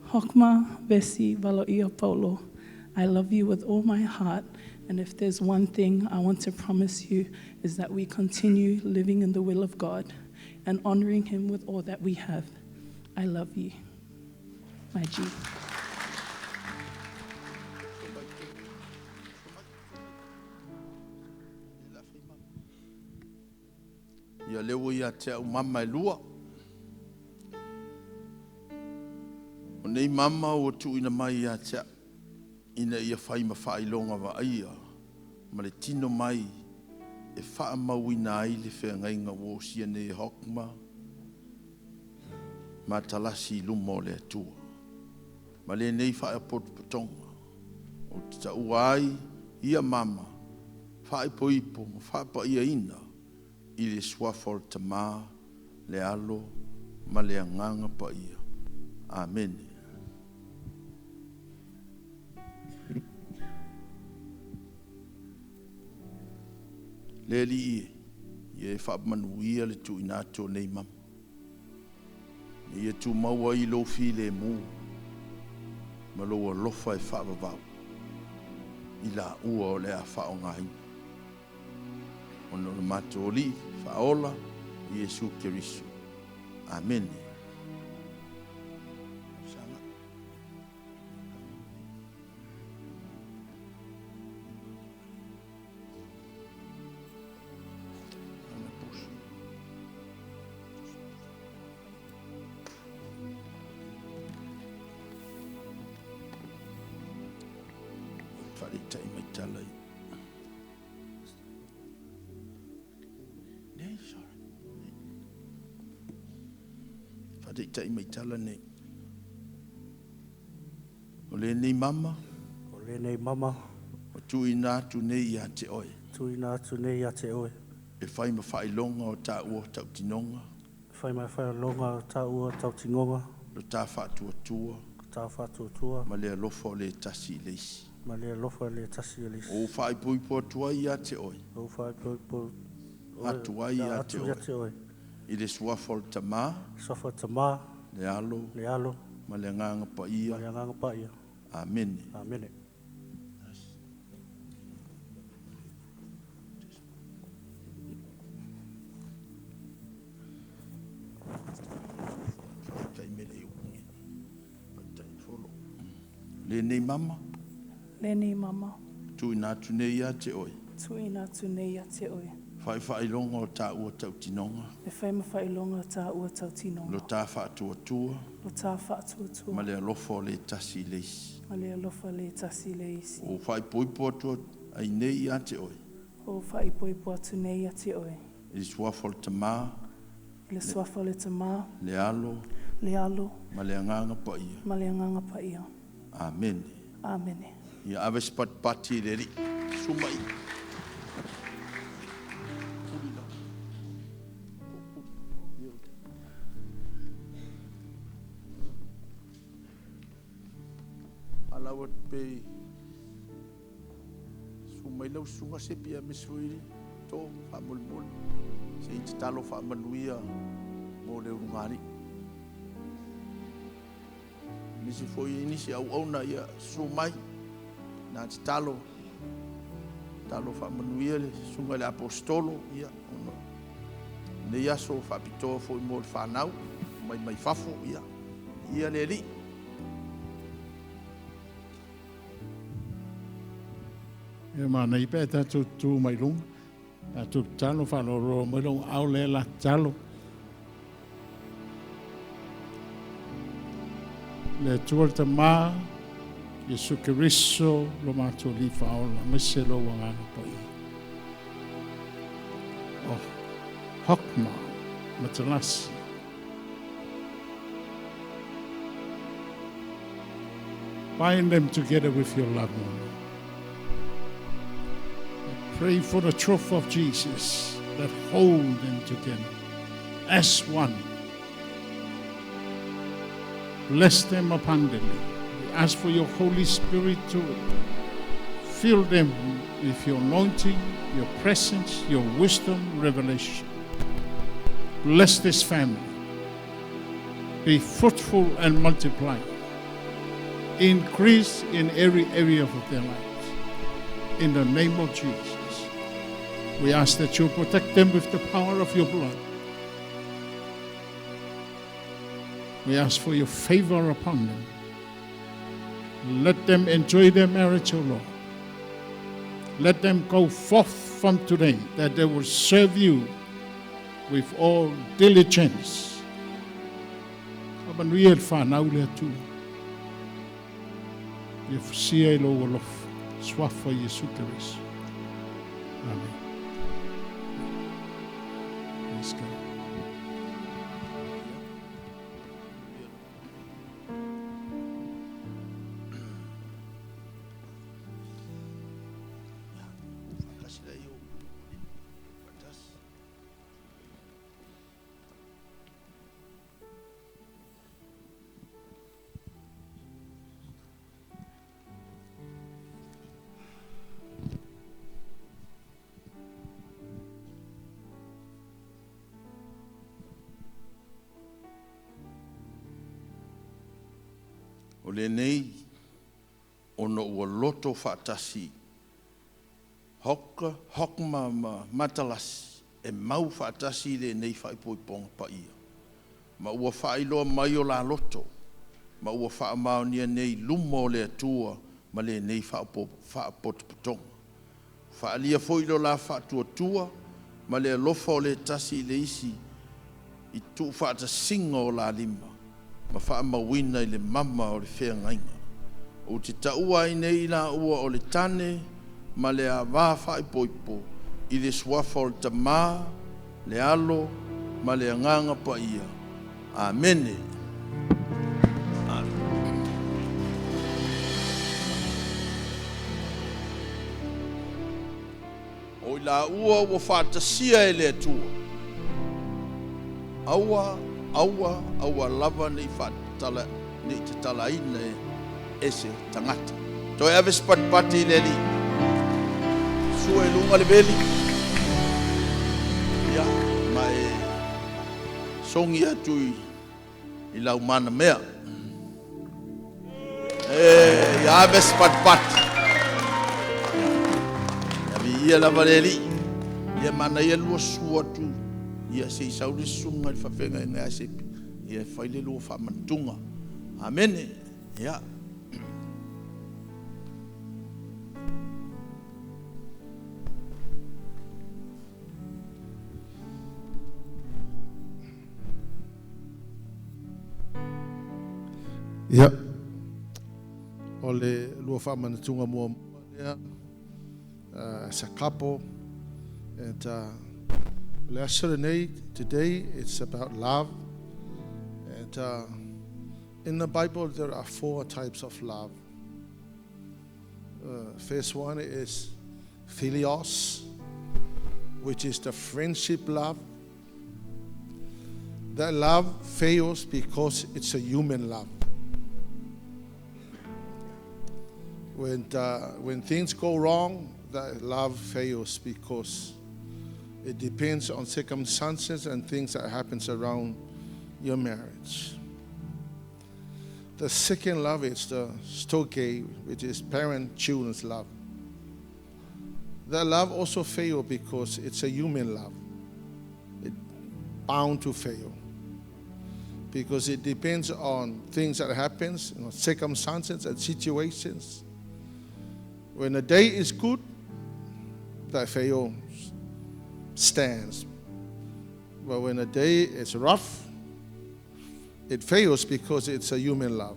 Hokma, Vesi, Valoia Paulo, I love you with all my heart, and if there's one thing I want to promise you is that we continue living in the will of God and honoring Him with all that we have. I love you, my G. Ia lea ua ia te au mama e lua. O nei mama ua tuuina mai ia te au, ina ia fai ma faailoga vaaia ma le tino mai e faamauina ai le feagaiga ua osia nei e Hokma ma Talasi i luma o le Atua. Ma lenei faapotopotoga, ou te taua ai ia mama faaipoipo ma faapaiaina i le suafa o le Tama, le Alo ma le Agaga Paia. Amene. Le Alii e, ia e faamanuia le tuuina atu o nei mama. Ina ia tumau ai lou filemu ma lou alofa e faavavau i laua o le a faaaogaina. Ona o le matou Alii Faaola, Iesu Keriso. Amene. Faalitai mai tala i. Nei, sorry. Faataitai mai tala nei. O lenei mama. O lenei mama. O tuuina atu nei ia te oe. Tuuina atu nei ia te oe. E fai ma faailoga o taua tautinoga. Fai ma faailoga o taua tautinoga. Lo ta faatuatua. Ta faatuatua. Ma le alofa o le tasi i le isi. Ma le alofa le tasi i le isi. O faaipoipo atu ai ia te oe. O faaipoipo atu ai ia te oe. I le suafa o le Tama. Suafa o le Tama. Le Alo. Le Alo. Ma le Agaga Paia. Ma le Agaga Paia. Amene. Amene. Lenei mama. Lenei mama. Tuuina atu nei ia te oe. Tuuina atu nei ia te oe. Faailoga o taua tautinoga. E fai ma faailoga o taua tautinoga. Lo ta faatuatua. Lo ta faatuatua. Ma le alofa o le tasi i le isi. Ma le alofa le tasi i le isi. O faaipoipo atu ai nei ia te oe. O faaipoipo atu nei ia te oe. I le suafa o le Tama. I le suafa o le Tama. Le Alo. Le Alo. Ma le Agaga Paia. Ma le Agaga Paia. Amene. Amene. Ia ave se patipati i le Alii. Sumai. Alawa pe sumai lau susuga se pia me sui to faamolemole. Se i tatalo faamanuia mo le ulugalii. Nisi foi nisi auauna ia sumai na tatalo talo faamanuia le susuga i le apostolo ia ona nei aso faapitoa foi mo le whanau mai mai fafo ia ia le Alii. E mana i pe tātou tū mai lunga, tātou talo whaloroa mai lunga, au le la talo. Le Atua le Tama, Iesu Keriso, lo mātou li whaola, me se lo wangana pai. O Hokma, Matalasi. Bind them together with your love, Lord. I pray for the truth of Jesus that hold them together as one. Bless them abundantly. We ask for your Holy Spirit to fill them with your anointing, your presence, your wisdom, revelation. Bless this family. Be fruitful and multiply. Increase in every area of their lives. In the name of Jesus, we ask that you protect them with the power of your blood. We ask for your favor upon them. Let them enjoy their marriage, O Lord. Let them go forth from today, that they will serve you with all diligence. Faamanuia i le fanau le Atua. Ia fusia i lou alofa, suafa Iesu Keriso. Amen. Praise God. O lenei ona ua loto faatasi Hoka, Hokma ma Matalasi e mau faatasi i lenei faaipoipoga paia, ma ua faailoa mai o la loto, ma ua faamaonia nei i luma o le Atua ma lenei faapotopotoga. Faaalia foi lo la faatuatua ma le alofa o le tasi i le isi i tuufaatasiga o la lima ma faamauina i le mama o le feagaiga. Ou te taua ai nei i laua o le tane ma le ava faaipoipo i le suafa o le Tamā, le Alo ma le Agaga Paia. Amene. O i laua ua faatasia e le Atua, aua, aua, aua lava ne i tatalaina e se tagata. Toe ave se patipati i le Alii. Sua i luga le veli. Ia, ma e sogi atu i lau manamea. E, ia ave se patipati. Ia viia lava le Alii. Ia manaia lua susu atu. Ia se i sau le susuga i le faafeagaiga ia Sepi. Ia e fai le lua faamanatuga. Amene. Ia. Ia, o le lua faamanatuga muamua lea as a couple. And le aso lenei, today it's about love. And in the Bible there are 4 types of love. First one is philios, which is the friendship love. That love fails because it's a human love. When things go wrong, that love fails because it depends on circumstances and things that happens around your marriage. The second love is the storge, which is parent-children's love. That love also fails because it's a human love. It's bound to fail because it depends on things that happens, circumstances and situations. When the day is good, that fail stands. But when the day is rough, it fails because it's a human love.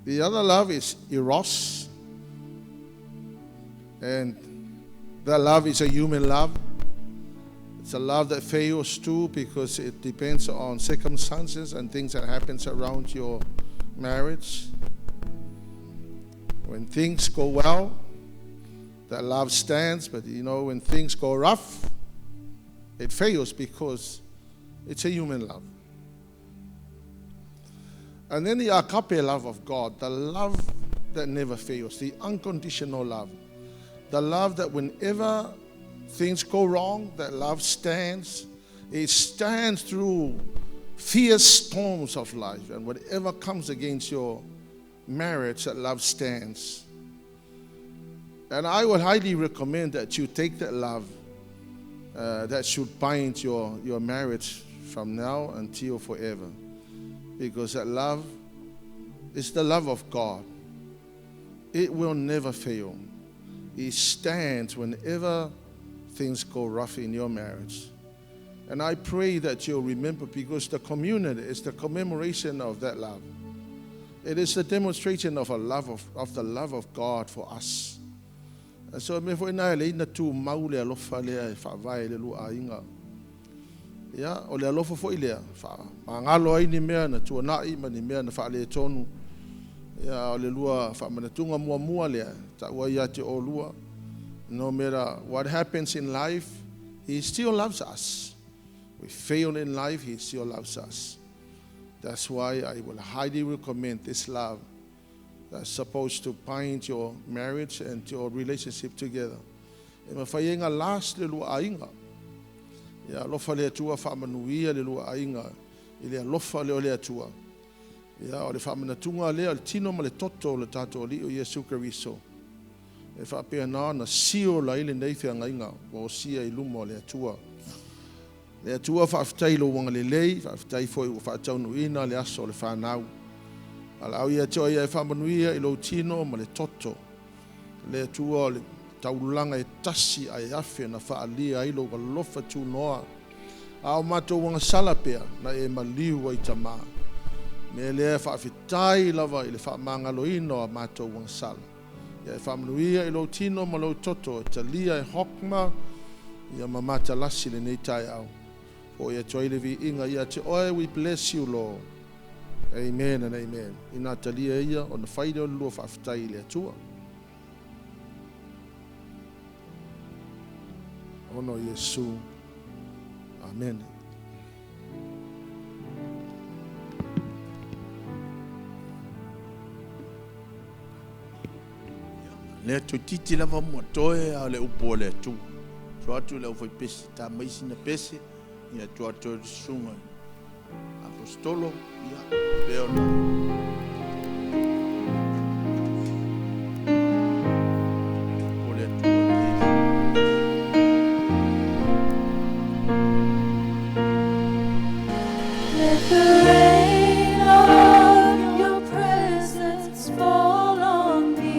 The other love is eros, and that love is a human love. It's a love that fails too because it depends on circumstances and things that happens around your marriage. When things go well, that love stands, but when things go rough, it fails because it's a human love. And then the agape love of God, the love that never fails, the unconditional love, the love that whenever things go wrong, that love stands. It stands through fierce storms of life, and whatever comes against your marriage, that love stands. And I would highly recommend that you take that love that should bind your marriage from now until forever. Because that love is the love of God. It will never fail. It stands whenever things go rough in your marriage. And I pray that you'll remember, because the communion is the commemoration of that love. It is the demonstration of a love of the love of God for us. And so me foi na le ina tu mau le alofa lea e faavae le lua aiga. Ia, o le alofa foi lea, faamagalo ai ni mea na tuanai ma ni mea na faaletonu. Ia, o le lua faamanatuga muamua lea, taua ia te oulua. No matter what happens in life, He still loves us. We fail in life, He still loves us. That's why I will highly recommend this love that's supposed to bind your marriage and your relationship together. E mafai ai ona last le lua aiga. Ia alofa le Atua faamanuia le lua aiga i le alofa lea o le Atua. Ia o le faamanatuga lea o le tino ma le toto o le tatou Alii o Iesu Keriso. E faapena ona seal ai lenei feagaiga ua osia i luma o le Atua. Le Atua faafetai i lou agalelei, faafetai foi ua faataunuuina le aso o le fanau. Valaau ia te oe ia e faamanuia i lou tino ma le toto. Le Atua o le taulaga e tasi ae afe na faaalia ai lou alofa tunoa. A o matou agasala pea na e maliu ai Tama. Mea lea faafetai lava i le faamagaloina o a matou agasala. Ia e faamanuia i lou tino ma lou toto e talia e Hokma ia ma matalasi lenei taeao. Fo'i atu ai le viiga ia te oe, we bless you, Lord. Amen and amen. Ina talia ia ona fai lea o le lua faafetai i le Atua. Ona o Iesu. Amene. Lea toeitiiti lava moa toe a o le upu a le Atua. Tua atu i le aufaipese, ta mai sina pese, ia tua atu ai le susuga i le Aposetolo, ia, pei ona o le Atua lenei. Let the rain of your presence fall on me.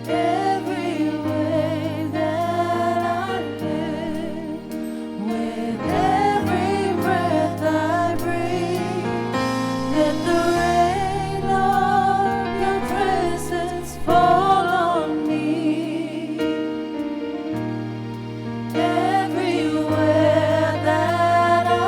Every way that I live, with every breath I breathe, let the rain of your presence fall on me. Everywhere that I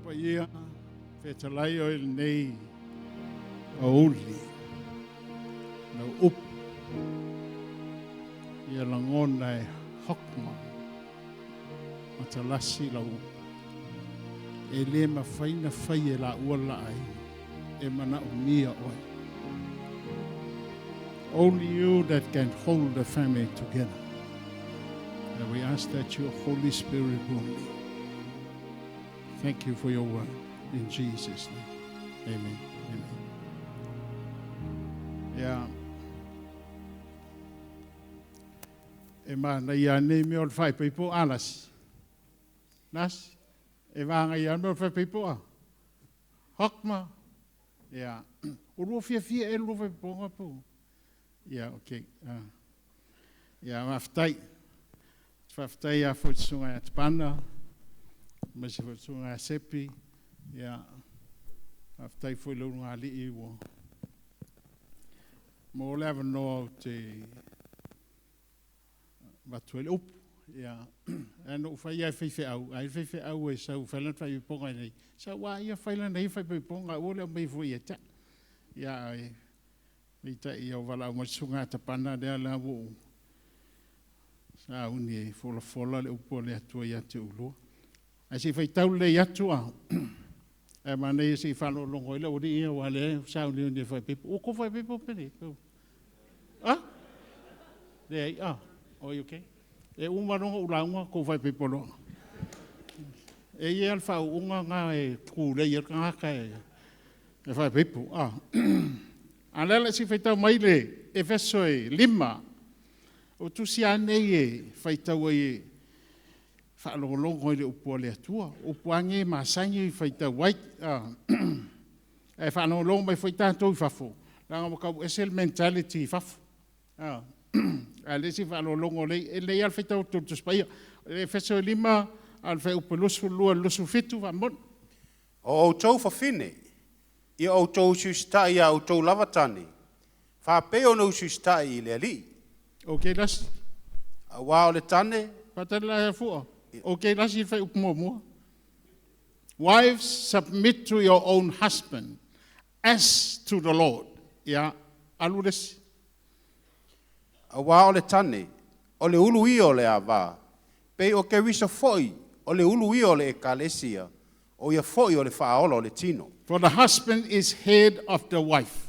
Paia, fetalai oe lenei aoauli, lau upu, ia lagona e hokma matalasi lau upu. E le mafai ona fai e laua le laai, e manaomia oe. Only you that can hold the family together. And we ask that your Holy Spirit will lead. Thank you for your word. In Jesus' name. Amen. Amen. Yeah. E manaia nei mea o le faipaipo a lasi. Lasi. E vagai a mea o le faipaipo a. Hokma. Yeah. O lua fiafia e lua faipaipoga po. Yeah, okay. Yeah, faafetai. Faafetai a foi susuga ia Tapana, ma se foi susuga ia Sepi. Yeah. Faafetai foi le ulugalii ua mo le avanoa o te avatu ai le upu. Ia, ae na ou fai lava i faifeau, ai le faifeau e sau fai lana faaipoipoga i inei, sau lava ia fai lana ia faaipoipoga, aua le aumaia fua ia te au. Ia, ae peitai ia ua valaau mai le susuga ia Tapana lea la ua ou sauni e folafola le upu a le Atua ia te oulua. Ae se i faitau lelei atu a. Ae manaia se i faalogologo ai le aualii ia aua o lea e sauniuni e faaipoipo. Ua tou faaipoipo pe le? A? Leai a? Oi, okay. E uma loa ona ou lauga tou faaipoipo loa. E i ai lava le faauuga lena e tulei ai le tagata e faaipoipo. A. A o le a se i faitau mai le Efeso e 5. O tusi lava nei e faitau ai e faalogologo ai i le upu a le Atua. O upu lava nei e masani ona faitau ai. Ae faalogologo mai foi tatou i fafo, leaga ua tau ese le mentality i fafo. A o lea se i faalogologo lelei, e lelei lava le faitau atu o le Tusi Paia. O le Efeso e 5, a o le fuaiupu 22 i le 27 faamolemole. O outou fafine, ia outou usiusitai iā outou lava tane, faapei ona usiusitai i le Alii. Ok, lasi. Auā o le tane. Faatali la fua. Ok, lasi le fuaiupu muamua. Wives, submit to your own husband as to the Lord. Ia, alu le isi. Auā o le tane, o le ulu ia o le avā, pei o Keriso foi o le ulu ia o le ekalesia, o ia foi o le faaola o le tino. For the husband is head of the wife,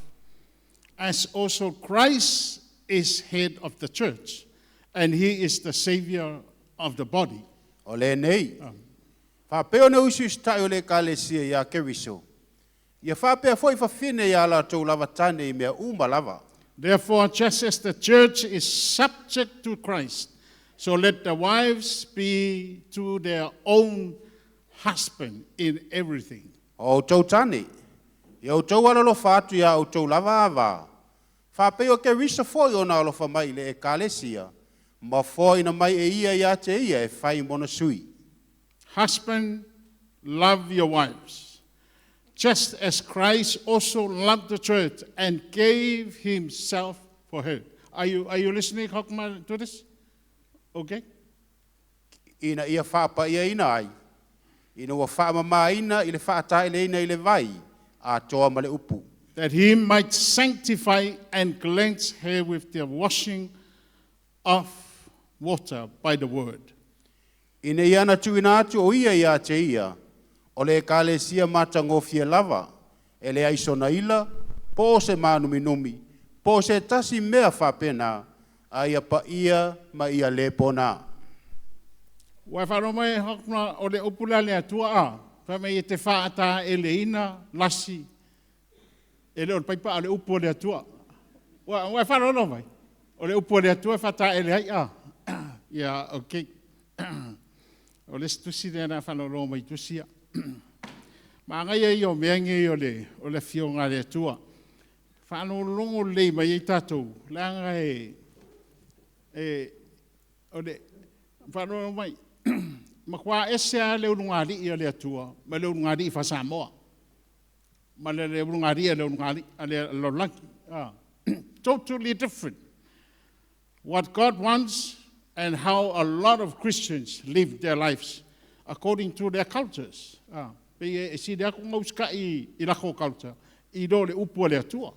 as also Christ is head of the church, and he is the savior of the body. O lenei, faapea ona usiusita'i o le ekalesia iā Keriso, ia faapea foi fafine iā latou lava tane i mea uma lava. Therefore, just as the church is subject to Christ, so let the wives be to their own husband in everything. O outou tane, ia outou alolofa atu iā outou lava avā, faapei o Keriso foi ona alofa mai i le ekalesia, ma foaina mai e ia iā te ia e fai mona sui. Husband, love your wives, just as Christ also loved the church and gave himself for her. Are you listening, Hokma, to this? Okay? Ina ia faapaiaina ai, ina ua faamamāina i le faataeleina i le vai, atoa ma le upu. That he might sanctify and cleanse her with the washing of water by the word. Ina ia na tuuina atu o ia iā te ia, o le ekalesia matagofie lava, e leai sona ila, po o se mānuminumi, po o se tasi mea faapena, a ia paia ma ia le pona. Ua e faalogo mai hokma o le upu lea le Atua a, fai mai e te faataeleina lasi, e le o le paipa a o le upu o le Atua. Ua e faalogo mai? O le upu o le Atua e faataele ai a. Ia, okay. O le isi tusi lea na faalogologo mai tusi ia. Manaia ia o mea nei o le afioga a le Atua. Faalogologo lelei mai ai tatou, leaga e o le faalogologo mai, matua ese lava le ulugalii a le Atua ma le ulugalii faa-Samoa. Ma le ulugalii a le ulugalii a le lalolagi. Ah. Totally different. What God wants and how a lot of Christians live their lives according to their cultures. Ah. Pei e sili atu ona usitai i latou culture i lo le upu a le Atua.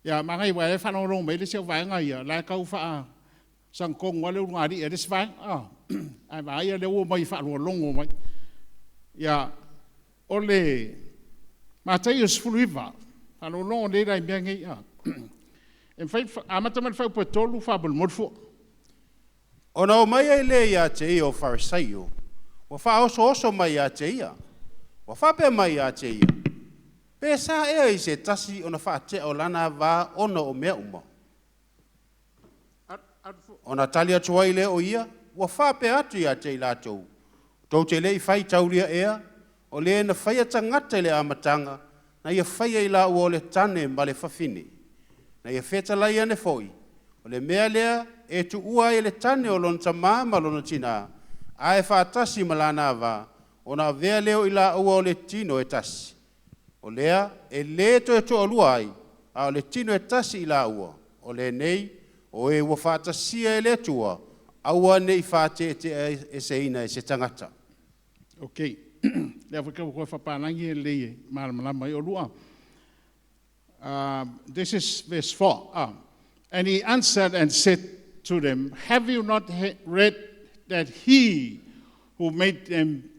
Ia magai wa e whanau mai le se vaega ia la kau fa sang kong wale ulugalii e le isi vaega ae vaaia lea ua omai faalualuaga mai. Ia o le Mataio 19, faalogologo lelei la i mea nei a. E mafai amata mai le fuaiupu e 3 faamolemole fua. Ona o mai ai lea ia te ia o Farisaio, ua faaosooso mai ia te ia. Ua faapea mai ia te ia, pe sa ea i se tasi ona faatea o lana va ona o mea uma. Ona tali atu ai lea o ia, ua faapea atu ia te i latou, tou te le i faitaulia ea, o le na faia tagata i le amataga, na ia faia i laua o le tane ma le fafine. Na ia fetalai ane foi, o le mea lea e tuua ai le tane o lona tamā ma lona tinā, ae faatasi ma lana va, ona avea lea o i laua o le tino e tasi. O lea e le toe toalua ai, a o le tino e tasi i laua, o lenei, o e ua faatasia e le Atua, aua ne i faateteeseina e se tagata. Ok. Lea foi ka whapalangi e lei e malamalama i o lua. This is verse 4. And he answered and said to them, "Have you not read that he who made them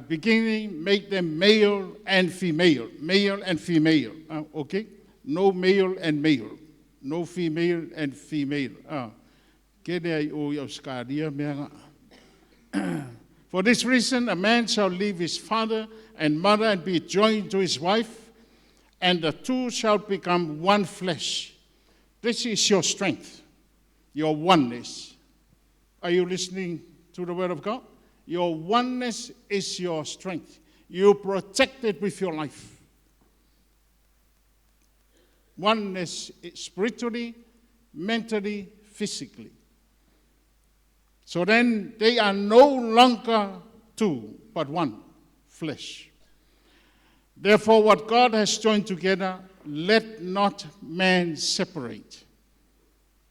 beginning made them male and female, male and female." Okay? No male and male, no female and female. Ke lea i o i Australia mea nga. "For this reason, a man shall leave his father and mother and be joined to his wife, and the two shall become one flesh." This is your strength, your oneness. Are you listening to the word of God? Your oneness is your strength. You protect it with your life. Oneness spiritually, mentally, physically. So then they are no longer two, but one flesh. "Therefore, what God has joined together, let not man separate."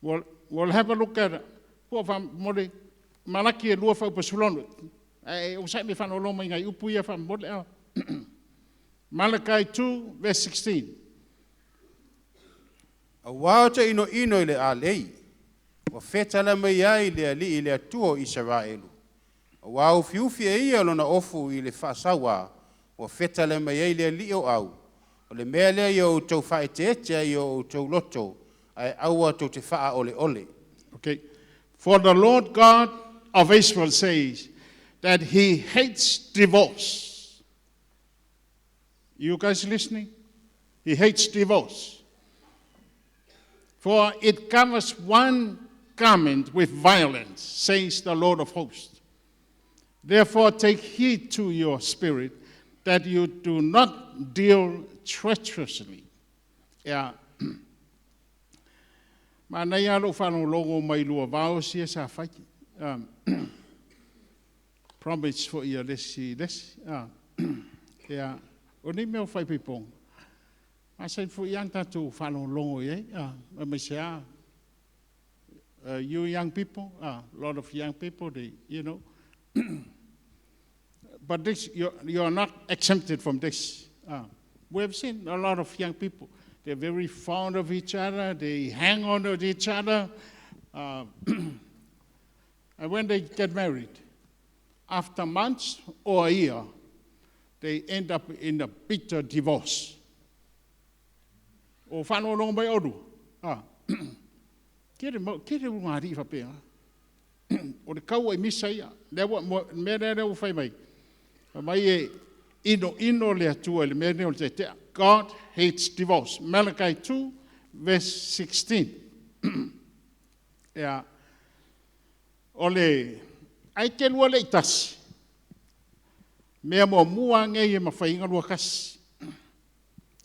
We'll have a look at po fa mole Malaki e lua fuaiupu 16. E o sa me whanau mai ngai upu ia fa mole a. Malachi 2 verse 16. Auā o te inoino i le alei, ua fetala mai ai le Alii i le Atua o Isaraelu. Auā ufiufi e ia lona ofu i le faasauā, ua fetala mai ai le Alii o au. O le mea lea ia outou faaeteete ai i o outou loto, ae aua tou te faaoleole. Okay. "For the Lord God of Israel says that he hates divorce." You guys listening? He hates divorce. "For it covers one garment with violence, says the Lord of hosts. Therefore, take heed to your spirit that you do not deal treacherously." Yeah. Ma nei alo whanau mai lua vao sia sa whai. Promise fo ia lesi lesi. Ah. Ia, o nei mea o whai pipong. A sai fo ia tātou whanau i ai. Ah, mai se a. You young people, a lot of young people, they. But this, you are not exempted from this. We have seen a lot of young people. They're very fond of each other. They hang on to each other. And when they get married, after months or a year, they end up in a bitter divorce. O whanau longo mai oru. Ah. Kere mo kere u ngā ri whapea. O le kaua i misa ia. Lea wa mea lea lea ua whai mai. Mai e ino ino le Atua i le mea nei o le tetea. God hates divorce. Malachi 2 verse 16. Ia. O le ai ke lua le i tasi. Mea mua mua ngei e mawhainga lua kasi.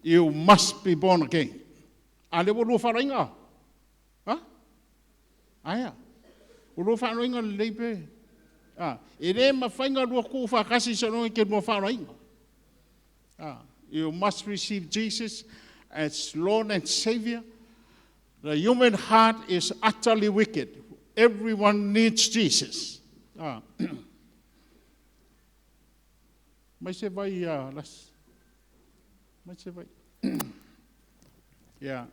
You must be born again. A le ua lua wharainga. Ha? Aia. Ua lua wharainga le leipe. Ah, e le mawhainga lua ku whakasi sa longa ke lua wharainga. Ah, you must receive Jesus as Lord and Savior. The human heart is utterly wicked. Everyone needs Jesus. Ah. Mai se vai ia lasi. Mai se vai. Ia.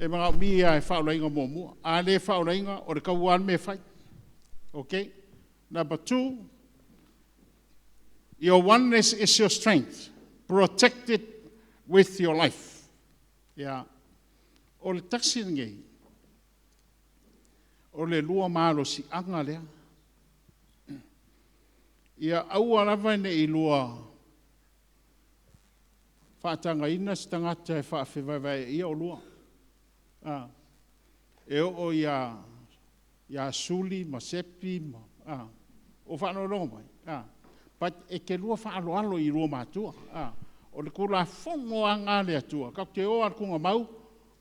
E mga mi ia e whaolainga mua. A le whaolainga o le kauan me whai. Okay? Number two, your oneness is your strength. Protect it with your life. Ia. O le taxi nei, o le lua malo si anga lea. Ia aua lava ne i lua faatagaina se tagata e faafevaevaeaia ia olua. Ah. E oo ia, ia Suli ma Sepi ma, ah. O faalogologo mai. Ah. But e te lua faaaloalo i lua matua. Ah. O le tulafono aga le Atua. Tatou te o lava i le tugamau,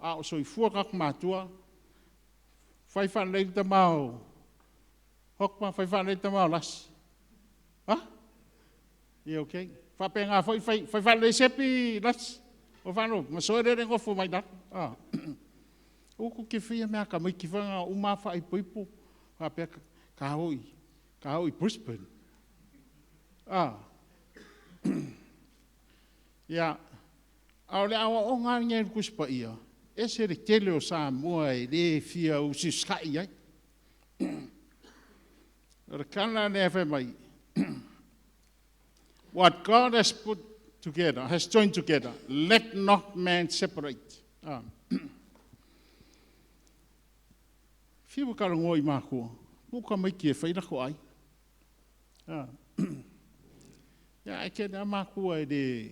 a o soifua tatou matua, fai faalelei le tama o Hokma, fai faalelei le tama o Lasi. Ha? Ia, okay. Faapena foi, fai, fai faalelei Sepi, Lasi. O faalogo, ma soe lele nofo mai lalo. Ah. Uku ke whia mea ka mai ki whanga uma wha ipo wha pea ka hoi, ka hoi Brisbane. Ah. Ia, a o le aoaoga lava lenei a le Tusi Paia, e ese le tele o Samoa e le fia usiusitai ai. O le tala lea fai mai, what God has put together, has joined together, let not man separate. Ah. Fiu e talanoa i matua, tuu tamaiti e fai latou aiga. Ah. Ia, ae tele lava matua e le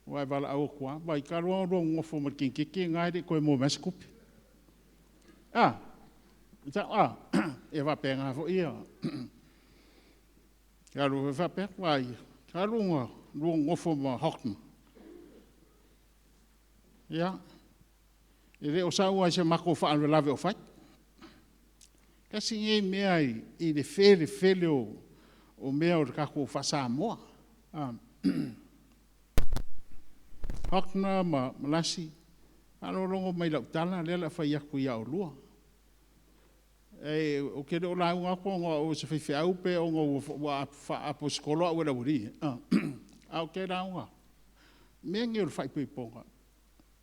Aua e valaau atu lava, vaai talu lava ona lua nonofo ma le teineitiiti lena e le i toe maua mai lava se tupe. A, sao a? E faapena foi ia. E alu foi faapea, vaai, talu ona lua nonofo ma Hochman. Ia, e le o sau lava i se matou faalavelave o fai. Tasi lenei mea i le felefele o mea o le tatou faa-Samoa. Hochner ma Lasi, faalogologo mai i lau tala lea o le a fai atu ia oulua. Ou te le o lauga atu ona o au o se faifeau pe ona ua faa-aposetolo au e le aualii ia, ae ou te lauga, o mea nei o le faaipoipoga,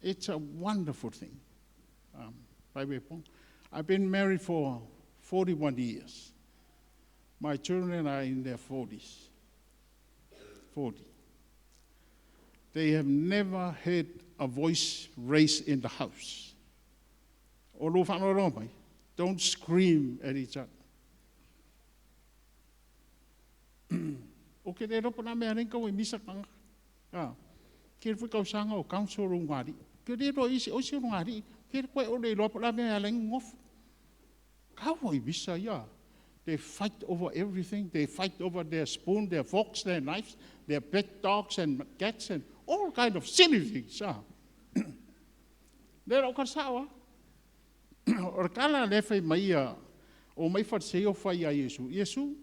it's a wonderful thing. Faaipoipoga. I've been married for 41 years. My children are in their 40s. 40. They have never heard a voice raised in the house. O lua faalogologo mai, don't scream at each other. Ou te le iloa po o le a le mea e ala ai ona tau misa tagata. A, tele foi tausaga o counsel lou ulugalii. Ou te le iloa o isi ulugalii, ke le toe le iloa po o le a le mea e ala ai ona nonofo. Kau ai misa ia. They fight over everything. They fight over their spoon, their forks, their knives, their pet dogs and cats and all kind of silly things. Ah. Le lau ka sao ah. O le tala lea fai mai ia, o mai Fariseo fai ia Iesu, Iesu,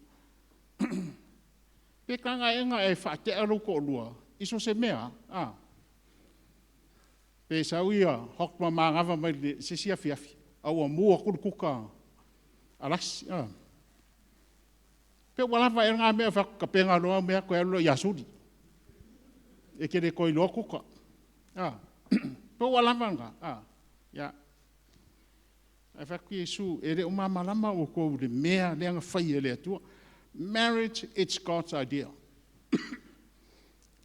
pe taga ea na e faatea lou toalua i so o se mea, a? Pe sau ia Hok ma manava mai le se isi afiafi, a ua mu atu le kuka a Lasi, a? Pe ua lava ea lena mea, fai atu, tapena loa au mea, toe alu loa ia Suli. E te le toe iloa kuka. A? Pe ua lava lena, a? Ia. Ae fai atu Iesu, e le o malamalama outou i le mea lea na fai e le Atua. Marriage, it's God's idea.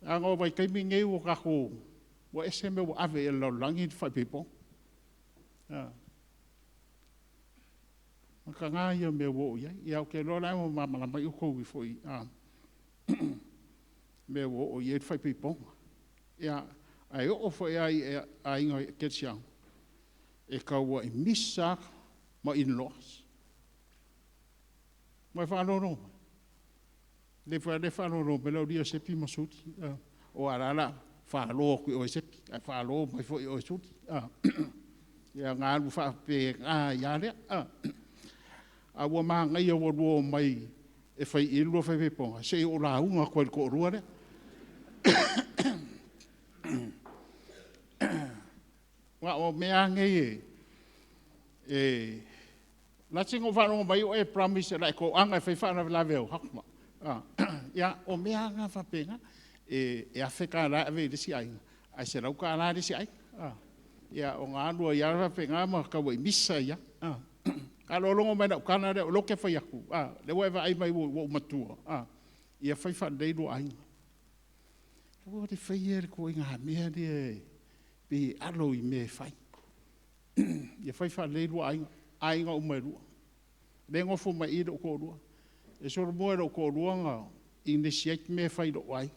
Leaga o vaitaimi nei ua tatou, ua ese mea ua ave i ai e le lalolagi le faaipoipoga. A. Mataga ia o mea ua oo i ai. Ia ou te iloa la ua malamalama outou i foi a mea ua oo i ai le faaipoipoga. Ia, ae oo foi lava i aiga kerisiano, e tauai misa lava ma in-laws. Ua e faalogologo mai? Le foi lea e faalogologo mai le aualii ia Sepi ma Suli, aua o la o le a falo atu i o e Sepi, ae falo mai foi i o e Suli. Ia ona alu faapena ai lava lea. A ua manaia ua lua omai e fai i i le lua faaipoipoga, se i ou lauga atu ai i le toalua lea. Aua o mea lava nei e La te ngo wharongo mai o e promise la e ko anga e whai whaaravelave au hakuma. Ia, o mea anga whapenga, e awhe ka la ave i lesi ainga. Ai se lau ka la lesi ainga. Ia, o ngā alua ia whapenga ma kaua i misa ia. Ka lo longo mai na ukana lea, o loke whai aku. Le ua e vaai mai ua umatua. Ia whai whanei lua ainga. Ua te whai e le ko i ngā mea le pe alo i mea e whai. Ia whai whanei lua ainga. Ainga o mai lua. Le ngofo mai i lo ko lua. E soro mua lo ko lua ngā initiate me whai lo ai.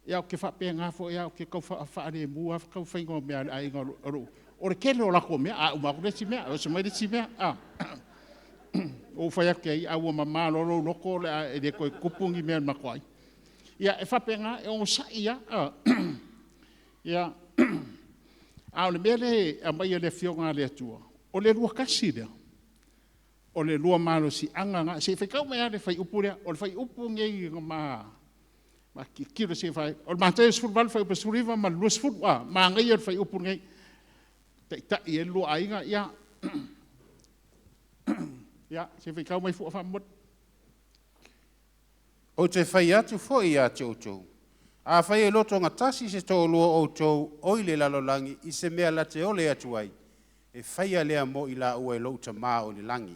Ia o ke whape ngā fo ia o ke kau whaare mua kau whai ngā mea ai ngā ro. O le kele o lako mea, a uma le si mea, o se mai le si mea. O whai ake ai, a ua mama lolo loko le a e le koe kupu ngi mea mako ai. Ia e whape ngā, e o sai ia. Ia, a o le mea le a mai le fioga le atua. O le lua kasi lea. O le lua malo si anga ngā. Se whai kau mea le whai upu lea. O le whai upu ngei ngā ma kilo se whai. O le mātai sefulu valu whai upu sefulu iva ma le lua sefulu. Ma ngai o le whai upu ngei. Tai i e lua ainga. Ia. Ia, se whai kau mai fua whamot. O te whai atu fo i a te outou. A whai e loto ngā tasi se tō lua outou oi le lalolangi i se mea la te ole atu ai. E whai a lea mo i la ua e lou ta mā o le langi.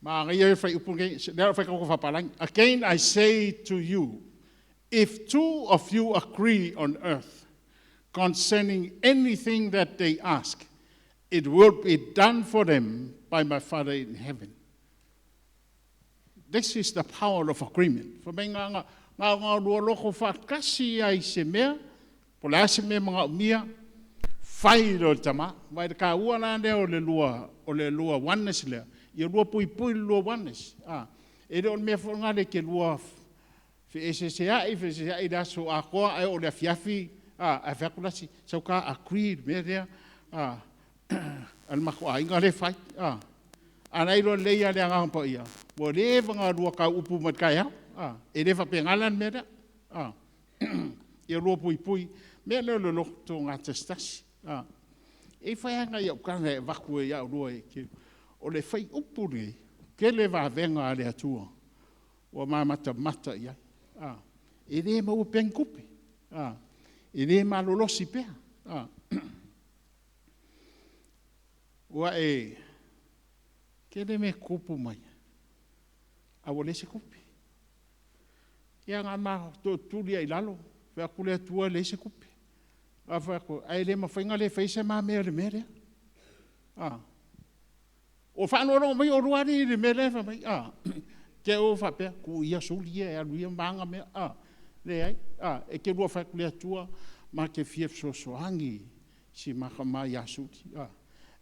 Ma ngai e whai upu ngei, lea whai kau whapalangi. Again I say to you, if two of you agree on earth concerning anything that they ask, it will be done for them by my Father in heaven. This is the power of agreement. Fa mai ngā ngā ngā ngā lua loko whakasi ai se mea, po le ase mea mga umia, whai lo le tama. Vai le ka ua la lea o le lua oneness lea. Ia lua pui pui le lua oneness. E le o le mea whanga le ke lua fe ese se ai, fe se ai le aso a koa, ai o le afiafi, a whakulasi, sau ka agree mea lea, al mako a inga le whai, Ana ilo le ia le anga pa ia. Mo le wanga lua ka upu mat kai au. E le whapengalan mea lea. Ia lua pui pui. Mea leo le loko tō ngā testasi. E whai anga ia ukana e vaku e ia lua e ke. O le whai upu nei, ke le wawenga a le atua. Ua mamata mata ia. E le maua pengi kupe. E le malolosi pea. Ua e ke le me kupu mai. A ua le se kupe. Ia ngā mā tō tuli ai lalo. Whea kule atua le se kupe. A whea ko, ai le mawhainga le whaise mā mea le mea lea. O whanoro mai o ruari le mea lea wha mai. Ke o whapea, ku ia suli e alu ia maanga mea. Le ai. E ke rua whea kule atua mā ke fia sosoangi si maka mā ia suli.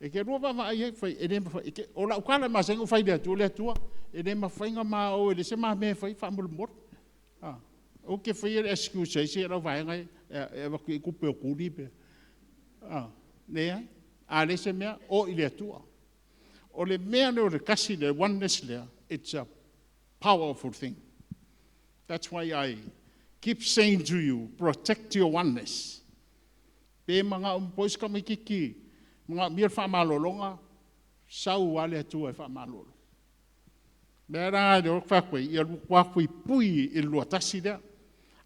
E ke rua wā ai whai, e le mawhai, e ke, o la ukala mā sengu whai le atua, le atua, e le mawhainga mā o, e le se mā mea whai, whamuru. O ke whai e excuse ai, se rau whaenga e waku i kupe o kuri pe. Ne ai, a le se mea, o i le atua. O le mea leo le kasi le oneness lea, it's a powerful thing. That's why I keep saying to you, protect your oneness. Pe mga umpois ka mai kiki, mga mia whamalolonga, sau wale atua e whamalolo. Mea rā le o whakwe, ia lua kui pui i lua tasi lea.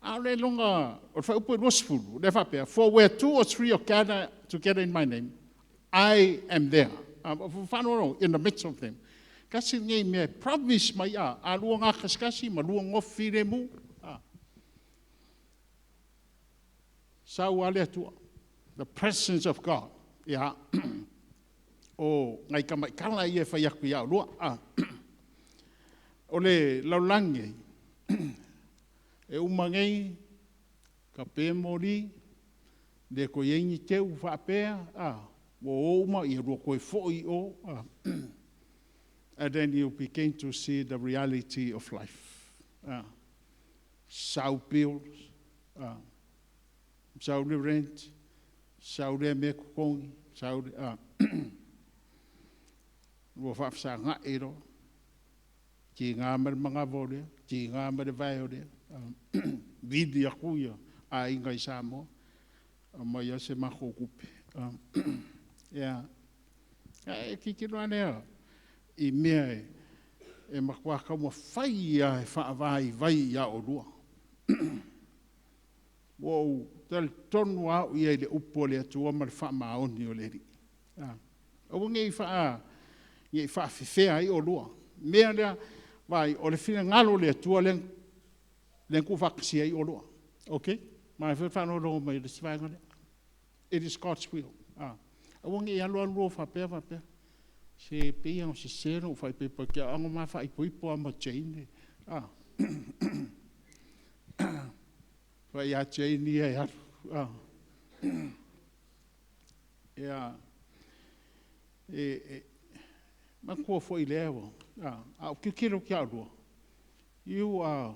A le longa, o le whaupu e lua sefulu, le whapea, for where two or three are gathered together in my name, I am there. Whanoro, in the midst of them. Kasi ngei mea, promise mai a lua ngā kasikasi, ma lua ngofi le mu. Sau ale atua, the presence of God. Ia, o ngai ka mai kala ia whai aku ia lua. O le laulangi, e umangei, ka pēmori, le ko iengi te u whaapea, o o uma, ia rua koe fo i o. And then you begin to see the reality of life. Sau bills, sau le rent, sau le mea kukongi, sau le, ua whaafsa ngā e ro, ki ngā mere mga vōlea, ki ngā mere vai o lea. Vidi aku ia, a inga i Samoa, a mai a se mako kupe. Ia, e kikino anea, I mea e, e matua taumafai ia e faavaivai ia olua. Ua ou talitonu au ia i le upu o le Atua ma le faamaoni o le Alii. Aua nei faa nei faafefea ai olua. Mea lea vai o le finagalo o le Atua lea lea tuufaatasia ai olua. Okay? Ma e faalogologo mai le isi vaega lea. It is God's will. Aua nei alu alu lua faapea faapea. Se pei o se se no fai pe ke anga ma fai pui po ama Jane. Ah. Fai a Jane ia e alu. Ah. Ia e e matua foi lea ua. Ah, a o kikilo ki a lua. You are